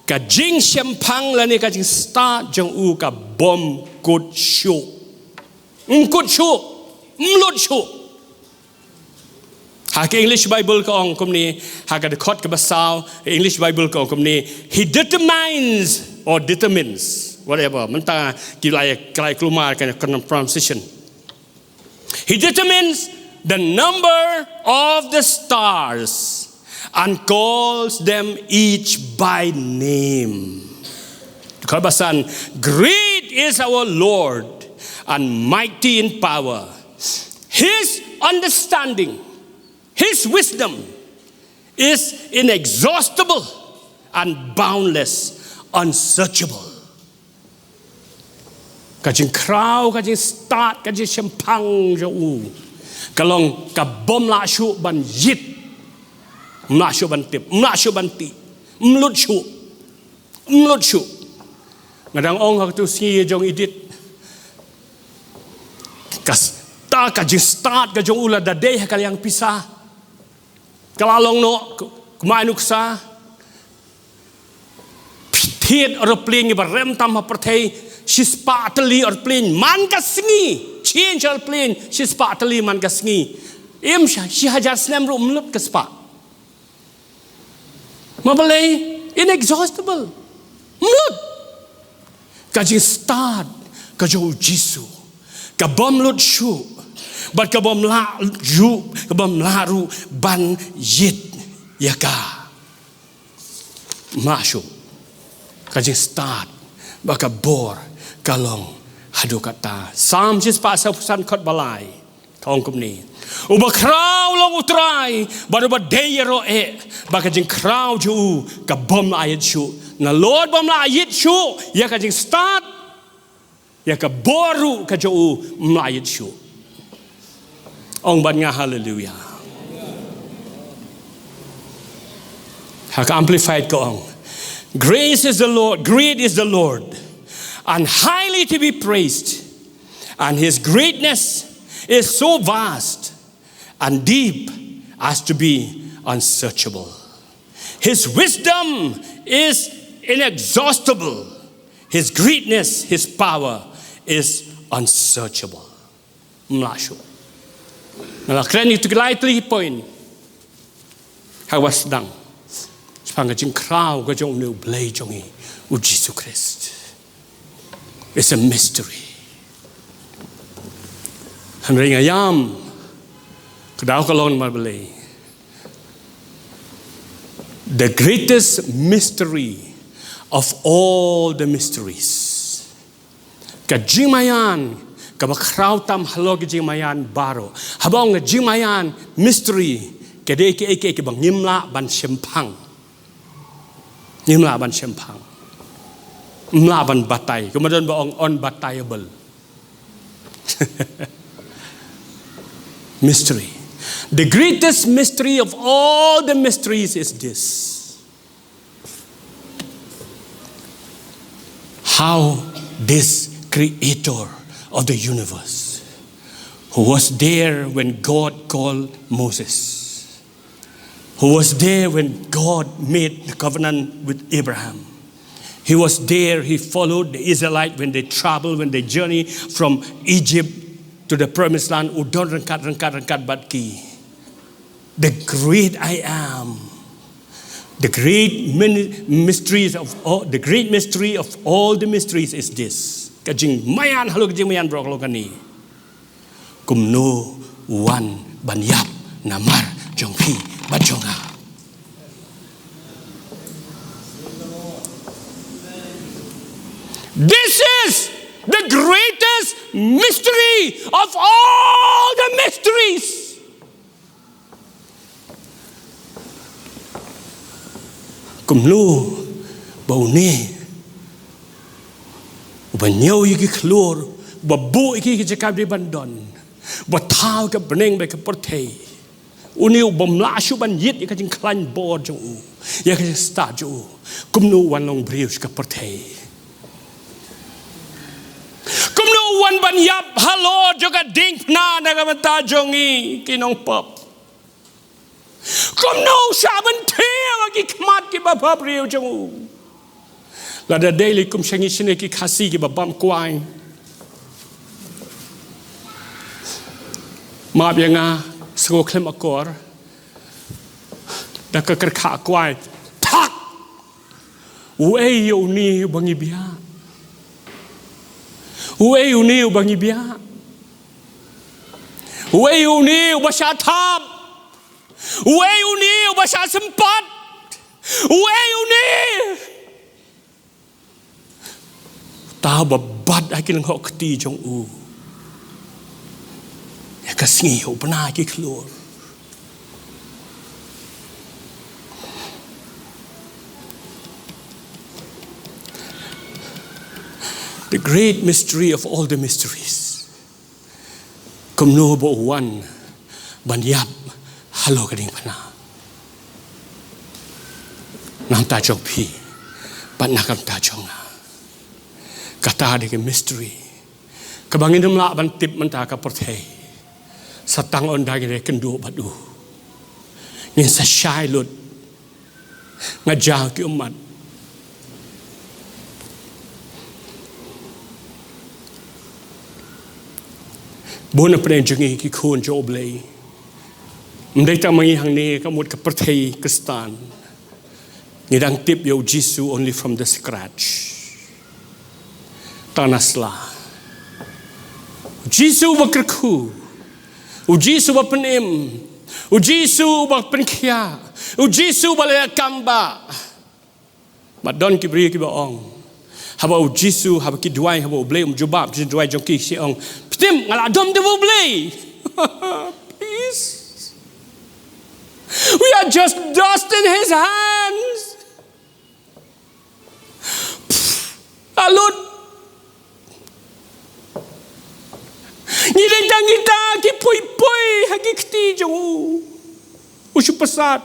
Ka jingshemphang lane ka jingstad jong u ka bym kut shuh. Ym kut shuh. Ym lut shuh. Ha ka English Bible ka ong kumne, ha ka dkhot kaba saw, English Bible ka ong kumne, he determines or determines, whatever, mynta ki la ïa, ki la ïa kulmar ka, ka pronunciation. He determines the number of the stars and calls them each by name. Dkhot ba san, great is our Lord and mighty in power. His understanding, his wisdom is inexhaustible and boundless, unsearchable. Ka jingkhraw, ka jingstad, ka jingshemphang jong u ka long ka bym lah shuh ban ïit. Ym lah shuh ban tip, ym lah shuh ban tih, ym lut shuh. Ym lut shuh. Nga dang ong ha katu sngi jong Edith. Ka s-, ta ka jingstad ka jong u lada dei ha ka liang pisa. Ka la long noh, kumne nuksa. Thied aeroplane ba rem tam ha pyrthei, shispah tylli aeroplane man ka sngi. Change aeroplane, shispah tylli man ka sngi. Im sha, shi hajar snem ruh ym lut ka spah. Ma balei, inexhaustible. Ym lut. Ka jingstad ka jong u Jisu ka bym lut shuh, bad ka bym lah ruh, ka bym lah ruh ban ïit ïa ka. Ym lah shuh. Ka jingstad bad ka bor ka long haduh katta. Salm shispah sawphew san, dkhot ba lai. Ka ong kumne. Uba khraw long u Trai, bad uba dei ïaroh eh, bad ka jingkhraw jong u ka bym lah ïit shuh. Nalor bym lah ïit shuh ïa ka jingstad, ïa ka bor ruh ka jong u ym lah ïit shuh. Ong bad nga haleluia. Ha ka Amplified ka ong, grace is the Lord, great is the Lord, and highly to be praised. And his greatness is so vast and deep as to be unsearchable. His wisdom is inexhaustible. His greatness, his power is unsearchable. Ym lah shuh. Nga la kren ïa kitu ki lai tylli ki point. Ha kaba sdang. Shaphang ka jingkhraw ka jong une u Blei jong ngi, u Jisu Khrist. It's a mystery. Hynrei nga ïam, ka daw ka long namar balei. The greatest mystery of all the mysteries. Ka jingmaïan kaba khraw tam halor ki jingmaïan baroh. Haba ong ka jingmaïan, mystery, ka dei kaei kaei kaba ngim lah ban shemphang. Ngim lah ban shemphang. Ngim lah ban batai. Kumba don ba ong unbataiable. Mystery. The greatest mystery of all the mysteries is this. How this creator of the universe, who was there when God called Moses, who was there when God made the covenant with Abraham, he was there, he followed the Israelite when they traveled, when they journey from Egypt to the promised land, u don ryngkat, ryngkat, ryngkat bad ki. The great I am. The great myn-, mysteries of all, the great mystery of all the mysteries is this. Ka jingmaïan halor ka jingmaïan baroh ka long kane. Kumno u wan ban ïap namar jong phi bad jong nga. This is the greatest mystery of all the mysteries. Kumno ba une uba ñiew ïa ki khlur, uba buh ïa ki ki jaka ba dei ban don, uba thaw ka bneng bad ka pyrthei, une u bym lah shuh ban ïit ïa ka jingkhlaiñ bor jong u, ïa ka jingstad jong u, kumno u wan long briew sha ka pyrthei? Kumno u wan ban ïap halor jong ka diengphna na ka bynta jong ngi ki nongpop? Kumno u shah ban thiah ha ki khmat ki bapher briew jong u? Lada dei lei kum sha ngi shane ki Khasi kiba bam kwai, map ïa nga, sngew khlem akor da ka kyrkhu kwai. Thak! Uei ïa une uba ngi biah? Uei une uba ngi biah? Uei une uba shah thap? Uei une uba shah sympat? Uei une? Uta uba bat ha ki lyngngoh kti jong u ïa ka sngi, u bna ki khlur. The great mystery of all the mysteries. Kumno ba u wan ban ïap halor ka diengphna na ka bynta jong phi bad na ka bynta jong nga? Kata dei ka mystery kaba ngim lah ban tip mynta ha ka pyrthei. Sa tang ynda ngin ïakynduh bad u, ngin sa shai lut. Nga jaw ki ummat. Bun na pdeng jong ngi ki khun jong U Blei, ym dei tang ma ngi hangne, ka mut ka pyrthei Khristan, ngi dang tip ïa U Jisu only from the scratch. Tang na sla. U Jisu uba kyrkhu, U Jisu uba pynim, U Jisu uba pynkhiah, U Jisu uba la ïa kam ba. Bad don ki briew kiba ong, haba U Jisu, haba ki duwai, haba U Blei um jubab ki duwai jong ki, ki ong, pynim, nga la dom da U Blei. Please. We are just dust in his hands. Pff, la lut. Ngi dei tang kita ki pui pui ha ki kti jong u. U shu pyrshah.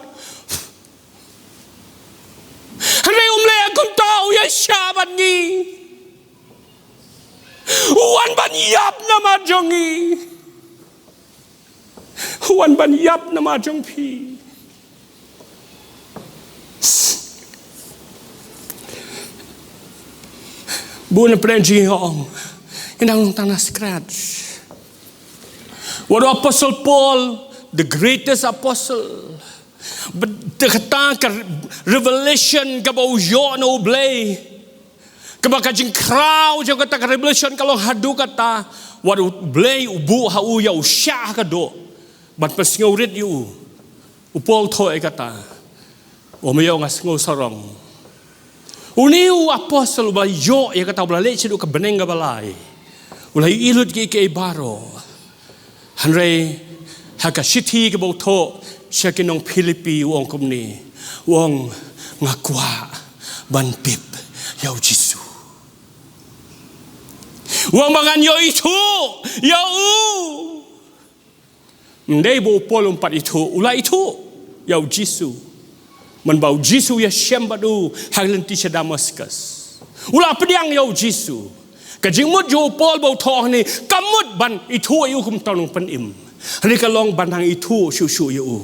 Hynrei um leh kumta, u ïaishah bad ngi. U wan ban ïap namar jong ngi. U wan ban ïap namar jong phi. Bun na pdeng jong ngi ong, ngi dang long tang na scratch. Wat u Apostle Paul, the greatest apostle, bad kata ka revelation kaba u ïoh na U Blei, kaba ka jingkhraw jong kata ka revelation ka long haduh katta, wat U Blei u buh ha u ïa u shah ha ka doh ban pynsngewrit ïa u. U Paul thoh ïa kata. U ong, ïa nga sngew sarong. Une u apostle uba ïoh ïa kata, uba la leit shaduh ka bneng kaba lai, u la ïohi lut kiei kiei baroh. Hynrei ha ka shithi kaba u thoh sha ki nong Philippi, u ong kumne, u ong, nga kwah ban tip ïa U Jisu. U ong ba ngan ïoh ithuh ïa u. Ym dei ba u Paul um pat ithuh, u la ithuh ïa U Jisu. Mynba U Jisu u ïashem bad u ha ka lynti sha Damascus, u la pdiang ïa U Jisu. Ka jingmut jong u Paul ba u thoh hangne, kam mut ban ithuh ïa u kum u nongpynim. Hynrei ka long ban nang ithuh shuh shuh ïa u.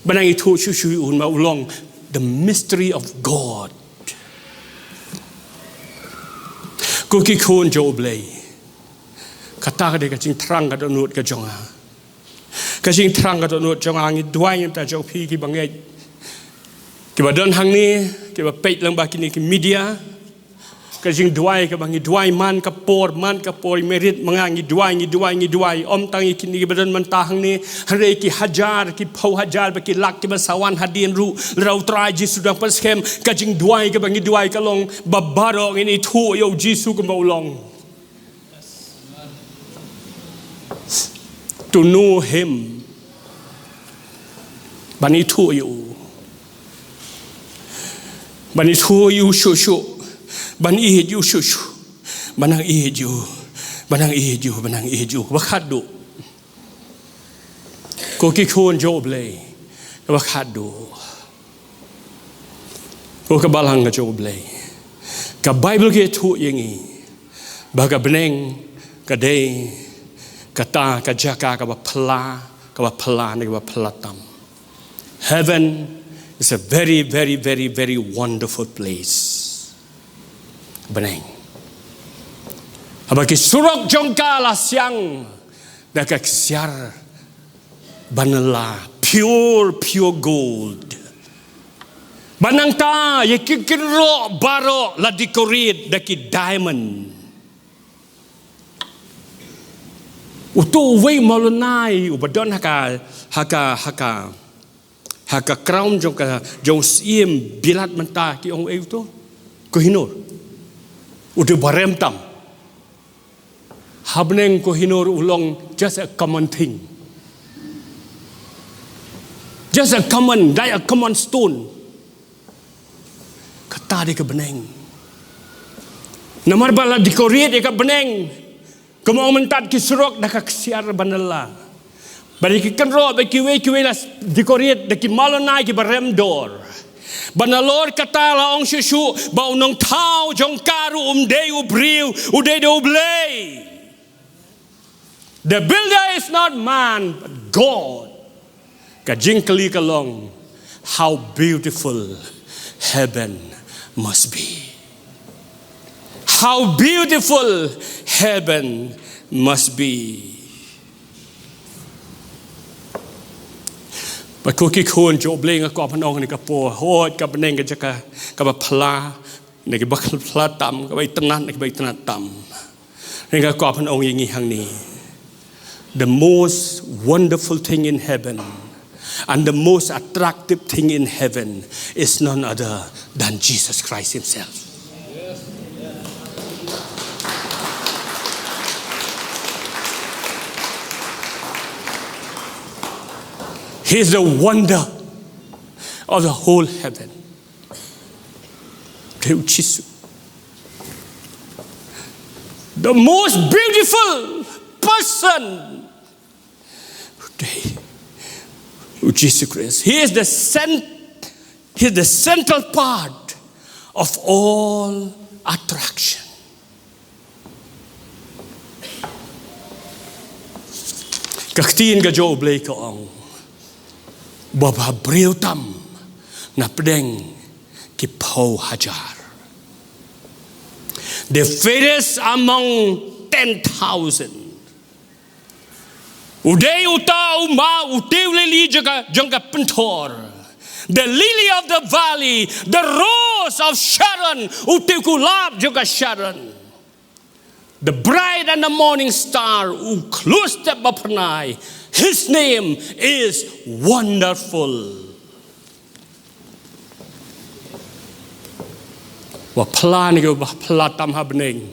Ban nang ithuh shuh shuh ïa u, namar u long the mystery of God. Ko ki khun jong U Blei, kata ka dei ka jingthrang ka dohnud ka jong nga. Ka jingthrang ka dohnud jong nga, ngi duwai na ka bynta jong phi ki bangeit, kiba don hangne, kiba peit lyngba kine ki media, Ka jingduwai kaba ngi duwai man ka por, man ka por, i miet ma nga ngi duwai, ngi duwai, ngi duwai. Ym tang ïa kine kiba don mynta hangne, hynrei ki hajar, ki phew hajar, bad ki lak kiba sa wan hadien ruh, lada u Trai Jisu dang pynskhem, ka jingduwai kaba ngi duwai ka long ba baroh ngin ithuh ïa u Jisu kumba u long. To know him. Ban ithuh ïa u. Ban ithuh ïa u shuh shuh. Ban ïeit ïa u shuh shuh. Ban nang ïeit ïa u. Ban nang ïeit ïa u. Ban nang ïeit ïa u. Kaba khatduh. Ko ki khun jong U Blei. Kaba khatduh. Ko ka balang ka jong U Blei. Ka Baibl ka ïathuh ïa ngi ba ka bneng ka dei kata ka jaka kaba phylla, kaba phylla ne kaba phylla tam. Heaven is a very, very, very, very wonderful place. Bneng. Haba ki surok jong ka la siang da ka ksiar ba nylla, pure, pure gold. Bad nangta ïa ki kynroh baroh la decorate da ki diamond. Uto uwei u Maulana uba don ha ka, ha ka, ha ka, ha ka crown jong ka, jong u syiem Bilat mynta, ki ong uei uto? Kohinoor. U dei ba rem tam. Ha bneng Kohinoor u long just a common thing. Just a common, like a common stone. Kata dei ka bneng. Namar ba la decorate ïa ka bneng. Kumba ong mynta ki surok da ka ksiar ba nylla. Bad ïa ki kynroh bad kiwei kiwei la decorate da ki Maulana kiba rem dor. Bad nalor kata la ong shuh shuh ba u nongthaw jong ka ruh um dei u briew, u dei da U Blei. The builder is not man, but God. Ka jingkylli ka long, how beautiful heaven must be. How beautiful heaven must be. Bad ko ki khun jong U Blei, nga kwah ban ong ha kane ka por, hooid ka bneng ka jaka kaba phylla, ne kaba phylla tam, kaba itynnad, ne kaba itynnad tam. Nga kwah ban ong ïa ngi hangne. The most wonderful thing in heaven and the most attractive thing in heaven is none other than Jesus Christ himself. He is the wonder of the whole heaven. Dei u Jisu. The most beautiful person. Dei u Jisu Khrist. He is the cent-, he is the central part of all attraction. Ka ktien ka jong U Blei ka ong, ba ba briew tam na pdeng ki phew hajar. The fairest among ten thousand. U dei uta u ma, u tiew lili jong ka, jong ka pynthor. The lily of the valley, the rose of Sharon, u tiew kulap jong ka Sharon. The bright and the morning star, u khlustep ba phyrnai. His name is Wonderful. Ba phylla ne kaba phylla tam ha bneng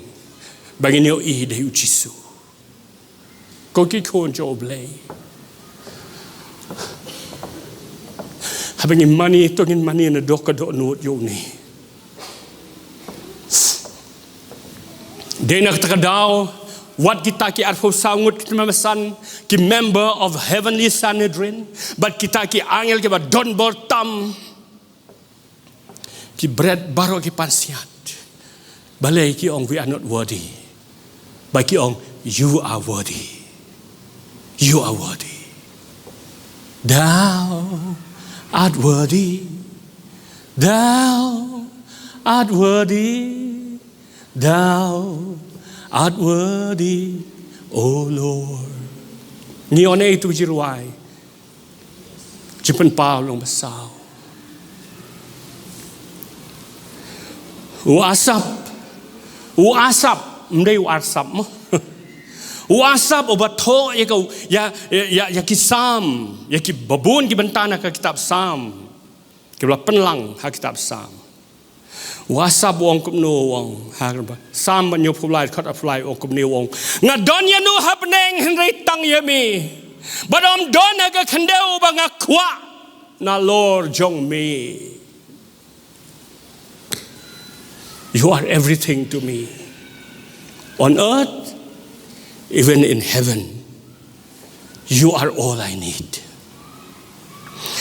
ba ngin ïohi dei u Jisu. Ko ki khun jong U Blei, haba ngin mane, to ngin mane na doh ka dohnud jong une. Dei na kata ka daw, wat kita ki arphew saw ngut ki tymmen basan, ki member of heavenly Sanhedrin, bad kita ki angel kiba don bor tam, ki bret baroh ki pan siat. Balei ki ong, "We are not worthy." Ba ki ong, "You are worthy. You are worthy. Thou art worthy. Thou art worthy. Thou art worthy, O Lord." Ngi ong ïa uto u jingrwai. Jingpynpaw lyngba saw. U Asaph, U Asap, ym dei u Arsap mo. U Asap uba thoh ïa ka, ïa, ïa, ïa, ïa ki Salm, ïa ki babun ki bynta na ka kitab Salm. Kiba la pynlang ha kitab Salm. U Asap u ong kumno, u ong, ha Salm ba hynñiewphew lai, khat arphew lai, u ong kumne, u ong: Nga don ïano ha bneng hynrei tang ïa me? Bad ym don ha ka khyndew ba nga kwah nalor jong me. You are everything to me. On earth, even in heaven, you are all I need.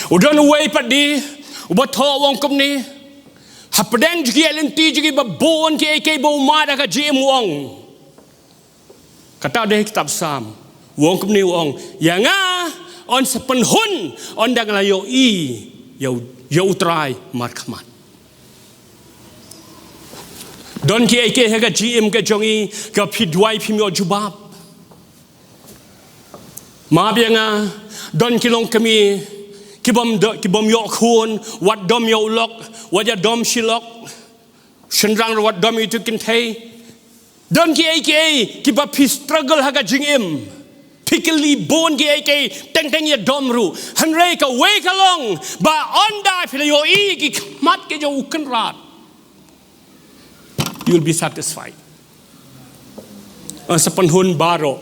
U don uwei pat de, uba thoh u ong kumne, hapdeng jong ki ïaid lynti jong ki babun kiei kiei ba u mad ha ka jingim, u ong. Kata dei kitab Salm. U ong kumne, u ong: Ïa nga, yn sa pynhun ynda nga la ïohi ïa u, ïa u Trai markhmat. Don kiei kiei ha ka jingim ka jong ngi kaba phi duwai phim ïoh jubab. Map ïa nga, don ki longkmie kibym do, kibym ïoh khun, wat dom ïa u lok, wat ïa dom shi lok. Shynrang ruh wat dom ïa itu kynthei. Don kiei kiei kiba phi struggle ha ka jingim. Phi kylli bun kiei kiei, teng teng ïa dom ruh. Hynrei kawei ka long ba ynda phi la ïohi ki khmat ki jong u Kynrad, you'll be satisfied. Yn sa pynhun baroh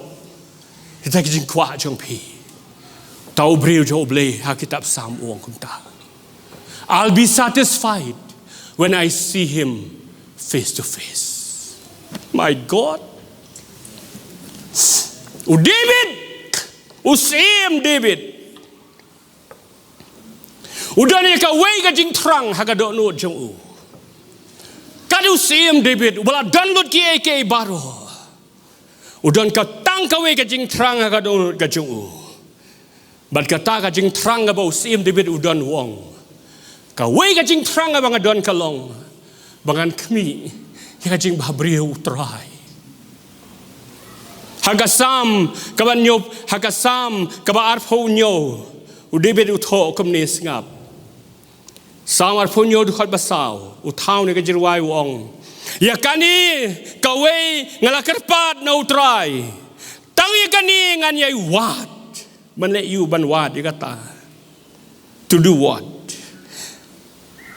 kita ki jingkwah jong phi. Uta u briew jong U Blei ha kitab Salm u ong kumta: I'll be satisfied when I see him face to face. My God. U David, u Syiem David, u don ïa kawei ka jingthrang ha ka dohnud jong u. Kat u Syiem David, uba la don lut kiei kiei baroh, u don ka tang kawei ka jingthrang ha ka dohnud ka jong u. Bad kata ka jingthrang kaba u Syiem David u don, u ong: Kawei ka jingthrang kaba nga don ka long ba ngan khmih ïa ka jingbhabriew U Trai. Ha ka Salm kaba hynñiew, ha ka Salm kaba arphew hynñiew, u David u thoh kumne, sngap. Salm arphew hynñiew, dkhot ba saw, u thaw ne ka jingrwai, u ong: Ïa kane kawei nga la kyrpad na U Trai. Tang ïa kane ngan ïai wad. Ban leh aïu ban wad ïa kata? To do what?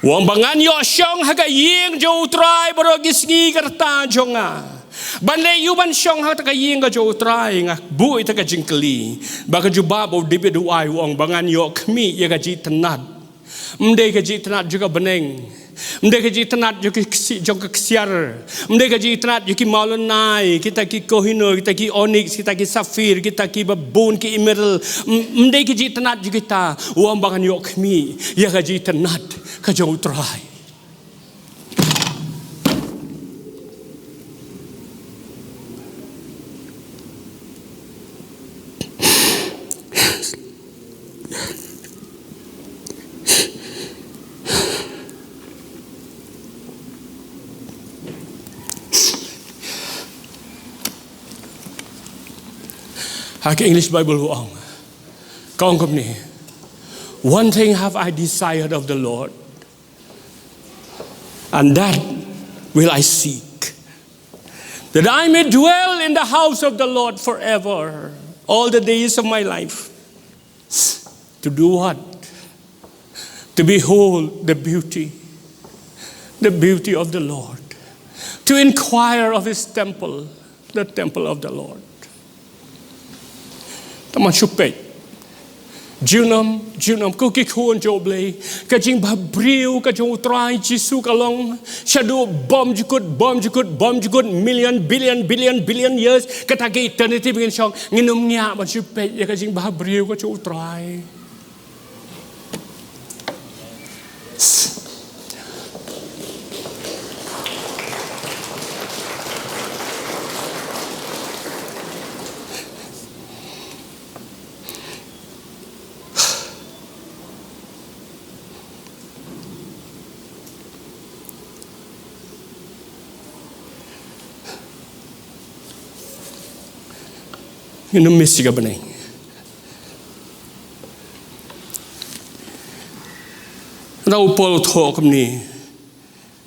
U ong ba ngan ïoh shong ha ka ïing jong U Trai baroh ki sngi ka rta jong nga. Ban leh aïu ban shong ha ka ïing ka jong U Trai? Nga buh ïa ka jingkylli. Bad ka jubab ba u David u ai, u ong ba ngan ïoh khmih ïa ka jingtynnad. Ym dei ka jingtynnad jong ka bneng. Ym dei ka jingtynnad jong ka ksi-, jong ka ksiar. Ym dei ka jingtynnad jong ki mawlynnai, kita ki Kohinoor, kita ki onyx, kita ki sapphire, kita ki babun ki emerald. Ym, ym dei ka jingtynnad jong kita. U ong ba ngan ïoh khmih ïa ka jingtynnad ka jong U Trai. Ha ka English Bible u ong, ka ong kumne: One thing have I desired of the Lord, and that will I seek, that I may dwell in the house of the Lord forever, all the days of my life. To do what? To behold the beauty, the beauty of the Lord. To inquire of his temple, the temple of the Lord. Te ngan shu peit. Junom, junom, ko ki khun jong U Blei, ka jingbhabriew ka jong U Trai Jisu ka long shaduh bymjukut, bymjukut, bymjukut, million, billion, billion, billion years, kata ka eternity ba ngin shong, ngin ym ngiah ban shu peit ïa ka jingbhabriew ka jong U Trai. Ngin ym miss ïa ka bneng. Nangta u Paul u thoh kumne,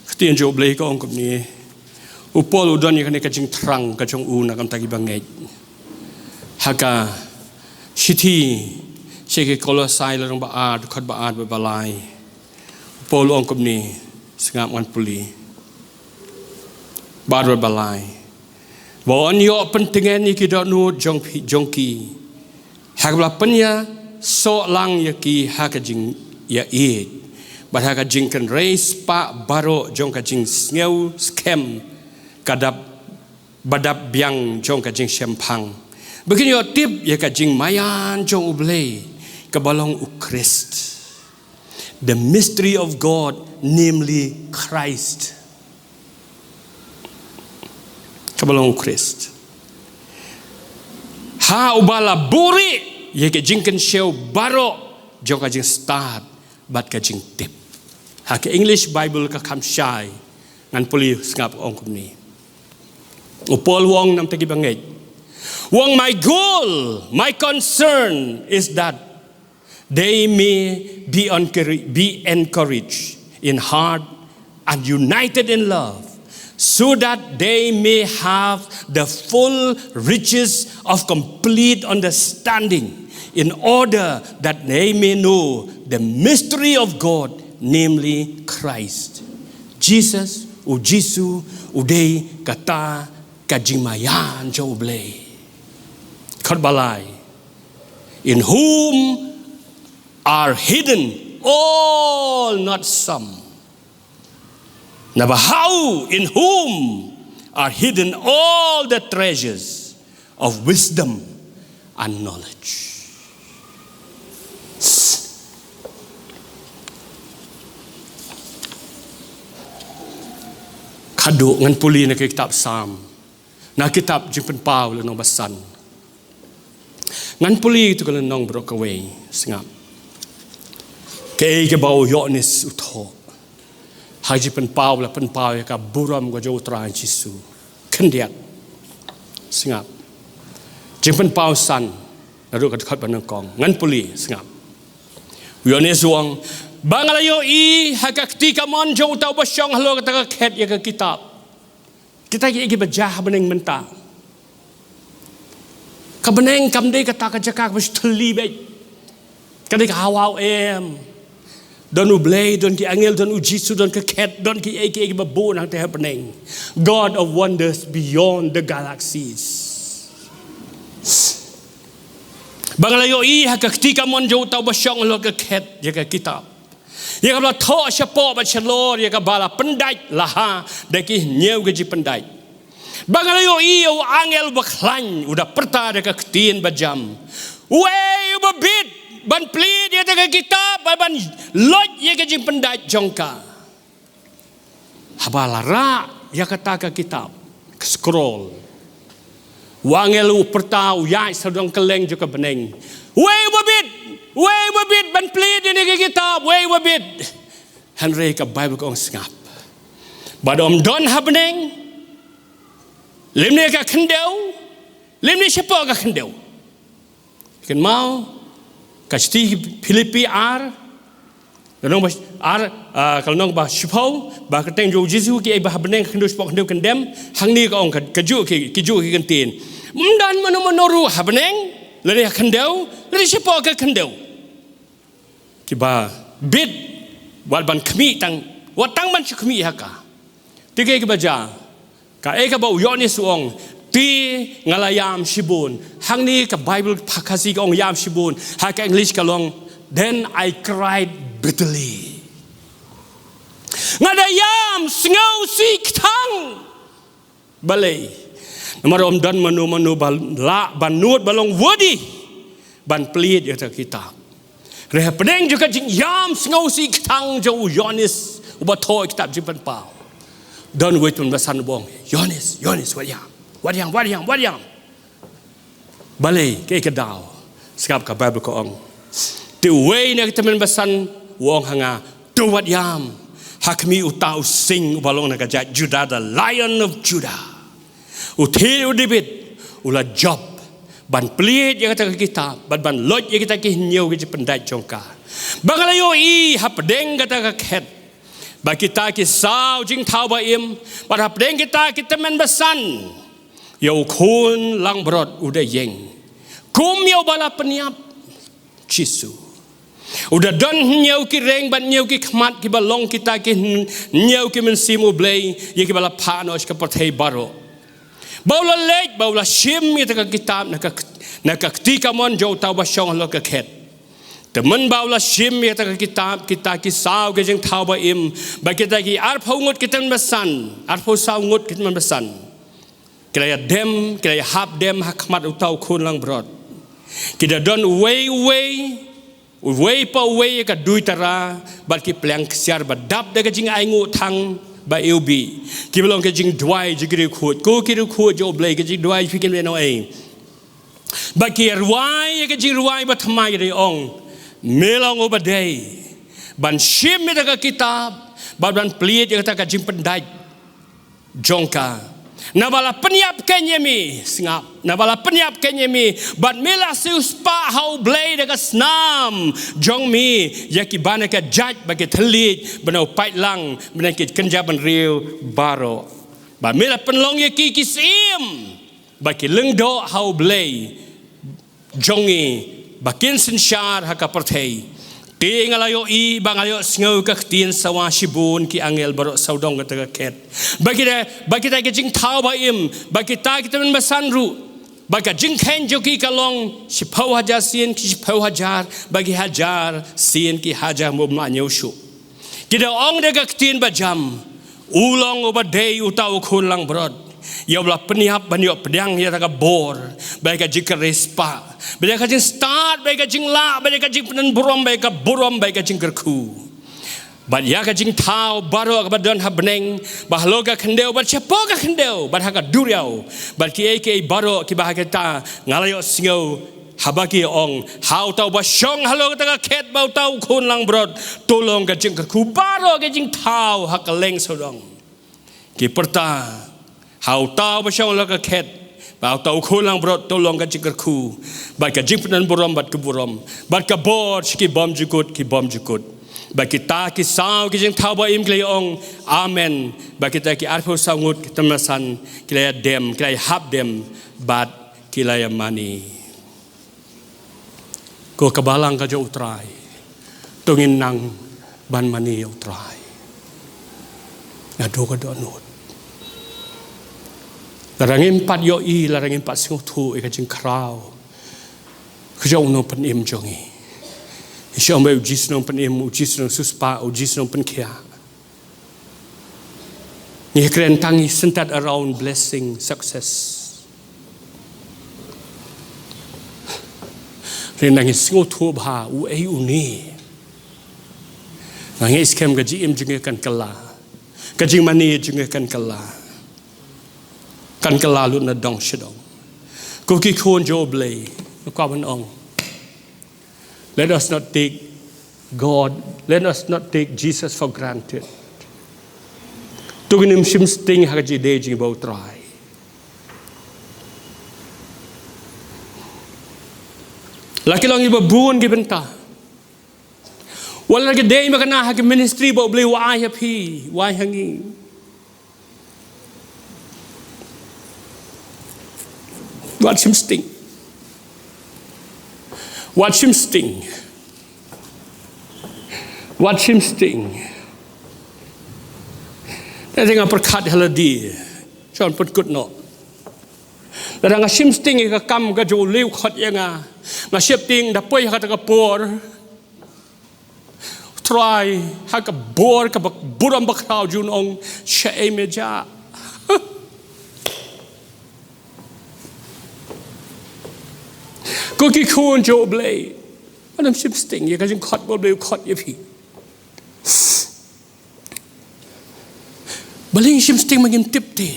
ka ktien jong U Blei ka ong kumne. U Paul u don ïa kane ka jingthrang ka jong u na ka bynta ki bangeit. Ha ka shithi sha ki Kolosai lynnong ba ar, dkhot ba ar bad ba lai. U Paul u ong kumne, sngap ngan pule. Ba ar bad ba lai. Ba yn ïoh pyntngen ïa ki dohnud jong phi, jong ki. Ha kaba la pynïasoh lang ïa ki ha ka jingïaieit bad ha ka jingkynrei spah baroh jong ka jingsngew skhem ka dap, ba dap biang jong ka jingshemphang. Ba kin ïoh tip ïa ka jingmaïan jong U Blei kaba long U Khrist. The mystery of God, namely Christ. Kaba long U Khrist. Ha uba la buhrieh ïa ka jingkynshew baroh jong ka jingstad bad ka jingtip. Ha ka English Bible ka kham shai, ngan pule sngap, ong kumne. U Paul u ong na ka bynta ki bangeit. U ong, my goal, my concern is that they may be encouraged, be encouraged in heart and united in love, so that they may have the full riches of complete understanding, in order that they may know the mystery of God, namely Christ. Jesus, U Jisu, u dei kata ka jingmaïan jong U Blei. Dkhot ba lai. In whom are hidden all, not some. Naba ha u, in whom are hidden all the treasures of wisdom and knowledge. Khadduh ngan pule na ka kitab Salm. Na kitab Jingpynpaw lynnong ba san. Ngan pule ïa ka lynnong baroh kawei, sngap. Kaei kaba u Ïoannis u thoh. Ha Jingpynpaw la pynpaw ïa ka burom ka jong U Trai Jisu. Khyndiat. Sngap. Jingpynpaw san. Naduh ka dkhot ba nyngkong. Ngan pule, sngap. U Ïoannis u ong, ba nga la ïohi ha ka kti kamon jong uta uba shong halor kata ka khet ïa ka kitab. Kita kiei kiba jia ha bneng mynta. Ka bneng kam dei kata ka jaka kaba shu thylli beit. Ka dei ka hawa u em. Don U Blei, don ki angel, don U Jisu, don ka khet, don kiei kiei kiba bun hangta ha bneng. God of wonders beyond the galaxies. Ba nga la ïohi ha ka kti kamon jong uta uba shong halor ka khet ïa ka kitab. Ïa kaba la thoh shapoh bad shalor, ïa kaba la pyndait la ha da ki hynñiew ki jingpyndait. Ba nga la ïohi ïa u angel uba khlaiñ, u da pyrta da ka ktien ba jam. Uei uba bit ban plied ïa kata ka kitab, ban, ban loit ïa ka jingpyndait jong ka. Haba la rah ïa kata ka kitab, ka scroll. U angel u pyrta, u ïaid sawdong kylleng jong ka bneng. Uei uba bit, uei uba bit ban plied ïa kane ka kitab, uei uba bit. Hynrei ka Baibl ka ong sngap. Bad ym don ha bneng, lymne ka khyndew, lymne shapoh ka khyndew. Kynmaw, ka shithi Philippi ar, ka lynnong ba ar, ah, ka lynnong ba shiphew, ba kyrteng jong U Jisu, kiei ba ha bneng, khyndew shapoh khyndew kyndem, hangne ka ong ka, kajuh ki, kajuh ki kyntien. Ym don mano mano ruh ha bneng, lane ha khyndew, lane shapoh ka khyndew. Kiba bit, wat ban khmih tang, wat tang ban shu khmih ha ka. Te kiei kiba jia, kaei kaba u Ïoannis u ong, te nga la ïam shibun. Hangne ka Baibl Khasi ka ong ïam shibun. Ha ka English ka long, then I cried bitterly. Nga da ïam sngewsih kthang. Balei? Namar ym don mano mano ba lah ban nud ba long worthy ban plied ïa kata ka kitab. Hynrei hapdeng jong ka jingïam sngewsih kthang jong u Ïoannis uba thoh ïa ka kitab Jingpynpaw, don uwei u tymmen basan uba ong, Ïoannis, Ïoannis, wat ïam, wat ïam, wat ïam, wat ïam. Balei, kaei ka daw? Sngap, ka Baibl ka ong, te uwei na ki tymmen basan u ong ha nga, to wat ïam, ha khmih uta u sing uba long na ka jait Judah, the Lion of Judah. U thied u David u la jop ban plied ïa kata ka kitab bad ban loit ïa kita ki hynñiew ki jingpyndait jong ka. Ba nga la ïohi hapdeng kata ka khet, Ba kita ki saw jingthaw ba im, bad hapdeng kita ki tymmen basan, ïa u khun langbrot u da ïeng. Kum ïa uba la pynïap, Jisu. U da don hynñiew ki reng bad hynñiew ki khmat kiba long kita ki hynñiew ki mynsiem U Blei, ïa kiba la phah noh sha ka pyrthei baroh. Ba u la leit, ba u la shim ïa kata ka kitab, na ka, na ka kti kamon jong uta uba shong halor ka khet. Te mynba u la shim ïa kata ka kitab, kita ki saw ki jingthaw ba im, bad kita ki arphew ngut ki tymmen basan, arphew saw ngut ki tymmen basan, ki la ïa dem, ki la ïa hap dem ha khmat uta u khun langbrot. Ki da don uwei uwei, uwei pa uwei ïa ka duitara, bad ki pliang ksiar ba dap da ka jingainguh thang ba iwbih. Kiba long ka jingduwai jong ki riewkhuid, ko ki riewkhuid jong U Blei, ka jingduwai phi kin ïa noh ei. Bad ki ïa rwai ïa ka jingrwai ba thymmai, ki da ong, me long uba dei ban shim ïa kata ka kitab, bad ban plie ïa kata ka jingpyndait jong ka. Naba la pynïap kein ïa me, sngap. Naba la pynïap kein ïa me, bad me la siewspah ha U Blei da ka snam jong me ïa kiba na ka jait bad ki thylliej, bad na u paidlang, bad na ki kynja bynriew baroh. Bad me la pynlong ïa ki ki syiem, bad ki lyngdoh ha U Blei jong ngi, ba kin synshar ha ka pyrthei. Te nga la ïohi, ba nga la ïohsngew ka ktien sawa shibun ki angel baroh sawdong kata ka khet. Ba kita, ba kita ki jingthaw ba im, ba kita ki tymmen basan ruh, ba ka jingkheiñ jong ki ka long shiphew hajar sien ki shiphew hajar, ba ki hajar sien ki hajar, mo ma ñiew shuh. Ki da ong da ka ktien ba jam, u long uba dei uta u khun langbrot, ïa uba la pynïap ban ïoh pdiang ïa kata ka bor, bad ïa ka jingkyrspah, bad ïa ka jingstad, bad ïa ka jinglah, bad ïa ka jingpynburom, bad ïa ka burom, bad ïa ka jingkyrkhu. Bad ïa ka jingthaw baroh kaba don ha bneng, bad halor ka khyndew, bad shapoh ka khyndew, bad ha ka duriaw, bad kiei kiei baroh kiba ha kata, nga la ïohsngew haba ki ong, ha uta uba shong halor kata ka khet bad uta u khun langbrot, to long ka jingkyrkhu baroh ka jingthaw ha kylleng sawdong. Ki pyrta, ha uta uba shong halor ka khet bad uta u khun langbrot, to long ka jingkyrkhu, bad ka jingpynburom, bad ka burom, bad ka bor sha ki bymjukut ki bymjukut. Bad kita ki saw ki jingthaw ba im ki la ïa ong, amen. Bad kita ki arphew saw ngut ki tymmen basan ki la ïa dem, ki la ïa hap dem, bad ki la ïa mane. Ko ka balang ka jong U Trai, to ngin nang ban mane ïa U Trai. Naduh ka dohnud. Lada ngim pat ïohi, lada ngim pat sngewthuh ïa ka jingkhraw ka jong U Nongpynim jong ngi, ngi shu ong ba U Jisu Nongpynim, U Jisu Nongsiewspah, U Jisu Nongpynkhiah. Ngi kren tang ngi centered around blessing, success. Hynrei lada ngi sngewthuh bha uei une, nga ngeit skhem ka jingim jong ngi kan kylla, ka jingmane jong ngi kan kylla, kan kylla lut na dong sha dong. Ko ki khun jong U Blei, nga kwah ban ong, let us not take God, let us not take Jesus for granted. To ngin ym shim sting ha ka jingïadei jong ngi bad U Trai. La ki long kiba bun ki bynta. Wat la ka dei ba kane ha ka ministry ba U Blei u ai ha phi, u ai ha ngi. Wat shim sting. Wat shim sting. Wat shim sting. Te nga pyrkhat ha lade, shu pynkut noh. Lada nga shim sting ïa ka kam ka jong U Blei u khot ïa nga, nga sheptieng da poi ha kata ka por, U Trai ha ka bor kaba burom bakhraw jong u un ong, shaei me jah? Ko ki khun jong U Blei, wat nym shim sting ïa ka jingkhot ba U Blei u khot ïa phi. Balei ngim shim sting? Ba ngim tip te.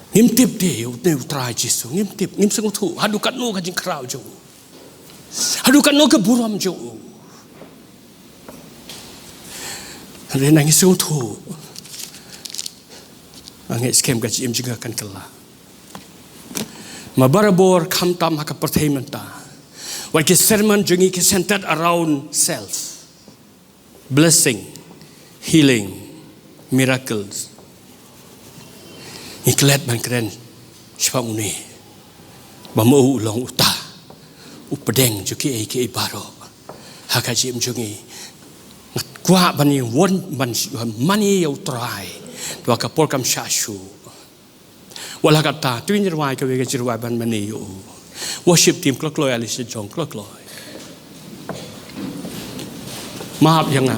Ngim tip te ïa U Trai Jisu, ngim tip, ngim sngewthuh haduh katno ka jingkhraw jong u, haduh katno ka burom jong u. Hynrei lada ngi sngewthuh, nga ngeit skhem ka jingim jong ngi kan kylla. Namar barabor khamtam ha ka pyrthei mynta, wat ki sermon jong ngi ki centered around self, blessing, healing, miracles. Ngi klet ban kren shaphang une ba ma u long uta u pdeng jong kiei kiei baroh. Ha ka jingim jong ngi, nga kwah ban ïa won ban mane ïa U Trai. Te ha ka por kam shah shuh, wat la katta, to ngin rwai kawei ka jingrwai ban mane ïa u. Worship team, kloi kloi, ale sha jong, kloi kloi. Map ïa nga.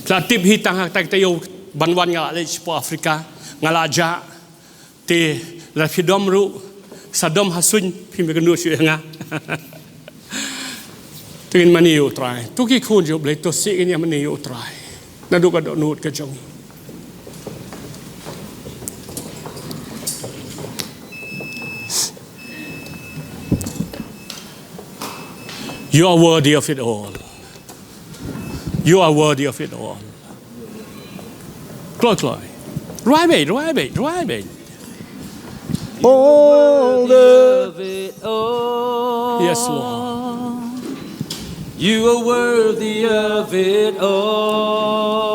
Te la tip hi tang ha kata ka taïew ban wan nga la leit shapoh Africa, nga la jah. Te lada phi dom ruh, sa dom ha suiñ, phim ïakynduh shuh ïa nga. To ngin mane ïa U Trai. To ki khun jong U Blei, to shu ngin ïa mane ïa U Trai. Naduh ka dohnud ka jong ngi. You are worthy of it all. You are worthy of it all. Kloi kloi. Rwai beit, rwai beit, rwai beit. All the... Yes, Lord. You are worthy of it all.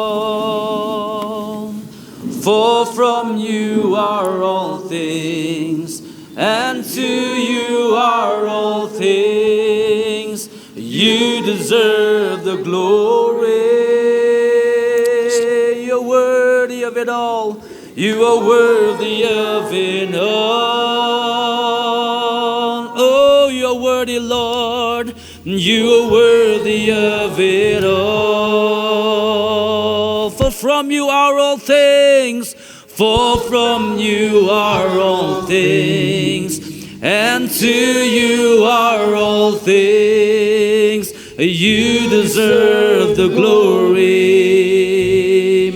For from you are all things, and to you are all things. You deserve the glory. You're worthy of it all. You are worthy of it all. Oh, you're worthy, Lord. You are worthy of it all. For from you are all things. For from you are all things, and to you are all things. You deserve the glory.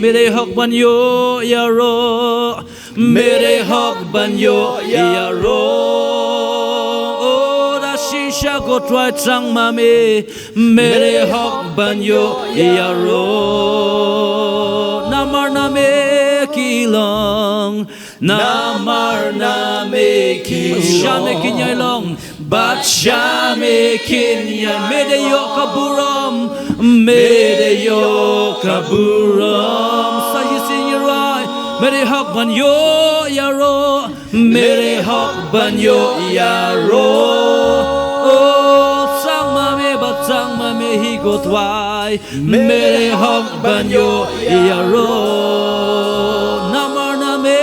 Me dei hok ban ïoh ïaroh. Me dei hok ban ïoh ïaroh. Oh, da shisha ko Trai tang ma me. Me dei hok ban ïoh ïaroh. Namar na me ki long. Namar na me ki long. Sha me kin ïai long. Bad sha me kin ïai. Me dei ïoh ka burom. Me dei ïoh ka burom. Sa ïa si ïa rai. Me dei hok ban ïoh ïaroh. Me dei hok ban ïoh ïaroh. Oh, tang ma me bad tang ma me hi ko Trai. Me dei hok ban ïoh ïaroh. Namar na me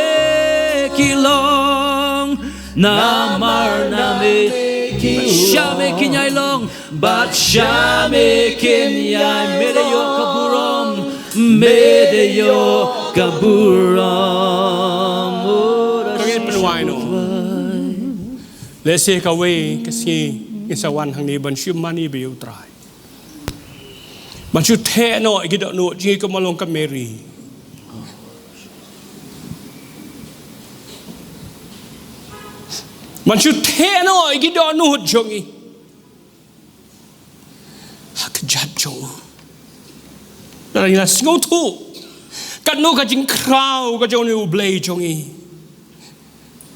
ki long. Namar na me ki long. Sha me kin ïai long. Bad sha me kin ïai. Me dei ïoh ka burom. Me dei ïoh ka burom. Oh, da... Ka ngin pynwai noh. Lehse kawei ka sngi ngin sa wan hangne ban shu mane bad ïa U Trai. Ban shu theh noh ïa ki dohnud jong ngi kumba long ka Mary. Ban shu theh noh ïa ki dohnud jong ngi ha ka kjat jong u. Lada ngi la sngewthuh katno ka jingkhraw ka jong une U Blei jong ngi.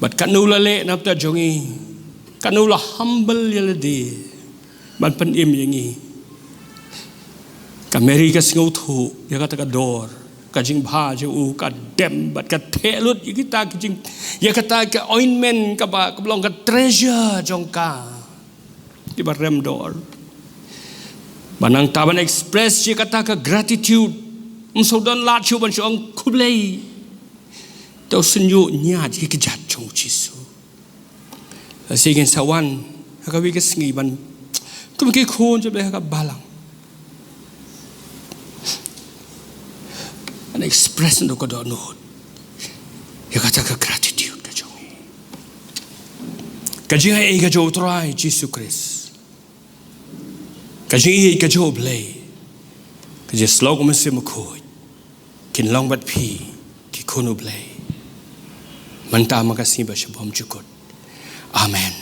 Bad katno u la leh na bynta jong ngi. Katno u la humble ïa lade ban pynim ïa ngi. Ka Mary ka sngewthuh ïa kata ka dor, ka jingbha jong u, ka dem bad ka theh lut ïa kita ki jing, ïa kata ka ointment kaba, kaba long ka treasure jong ka. Kiba rem dor. Ba nangta ban express ïa kata ka gratitude. Ym sngewdon lad shuh ban shu ong khublei. Te u sngewthuh ïa ki kjat jong u Jisu. Lehse ngin sa wan ha kawei ka sngi ban, kum ki khun jong U Blei ha ka balang, ban express noh ka dohnud ïa kata ka gratitude ka jong ngi. Ka jingaiei ka jong U Trai Jisu Khrist, ka jingïeit ka jong U Blei, ka jingïasyllok U Mynsiem Bakhuid, kin long bad phi ki khun U Blei mynta, man ka sngi bad sha bymjukut. Amen.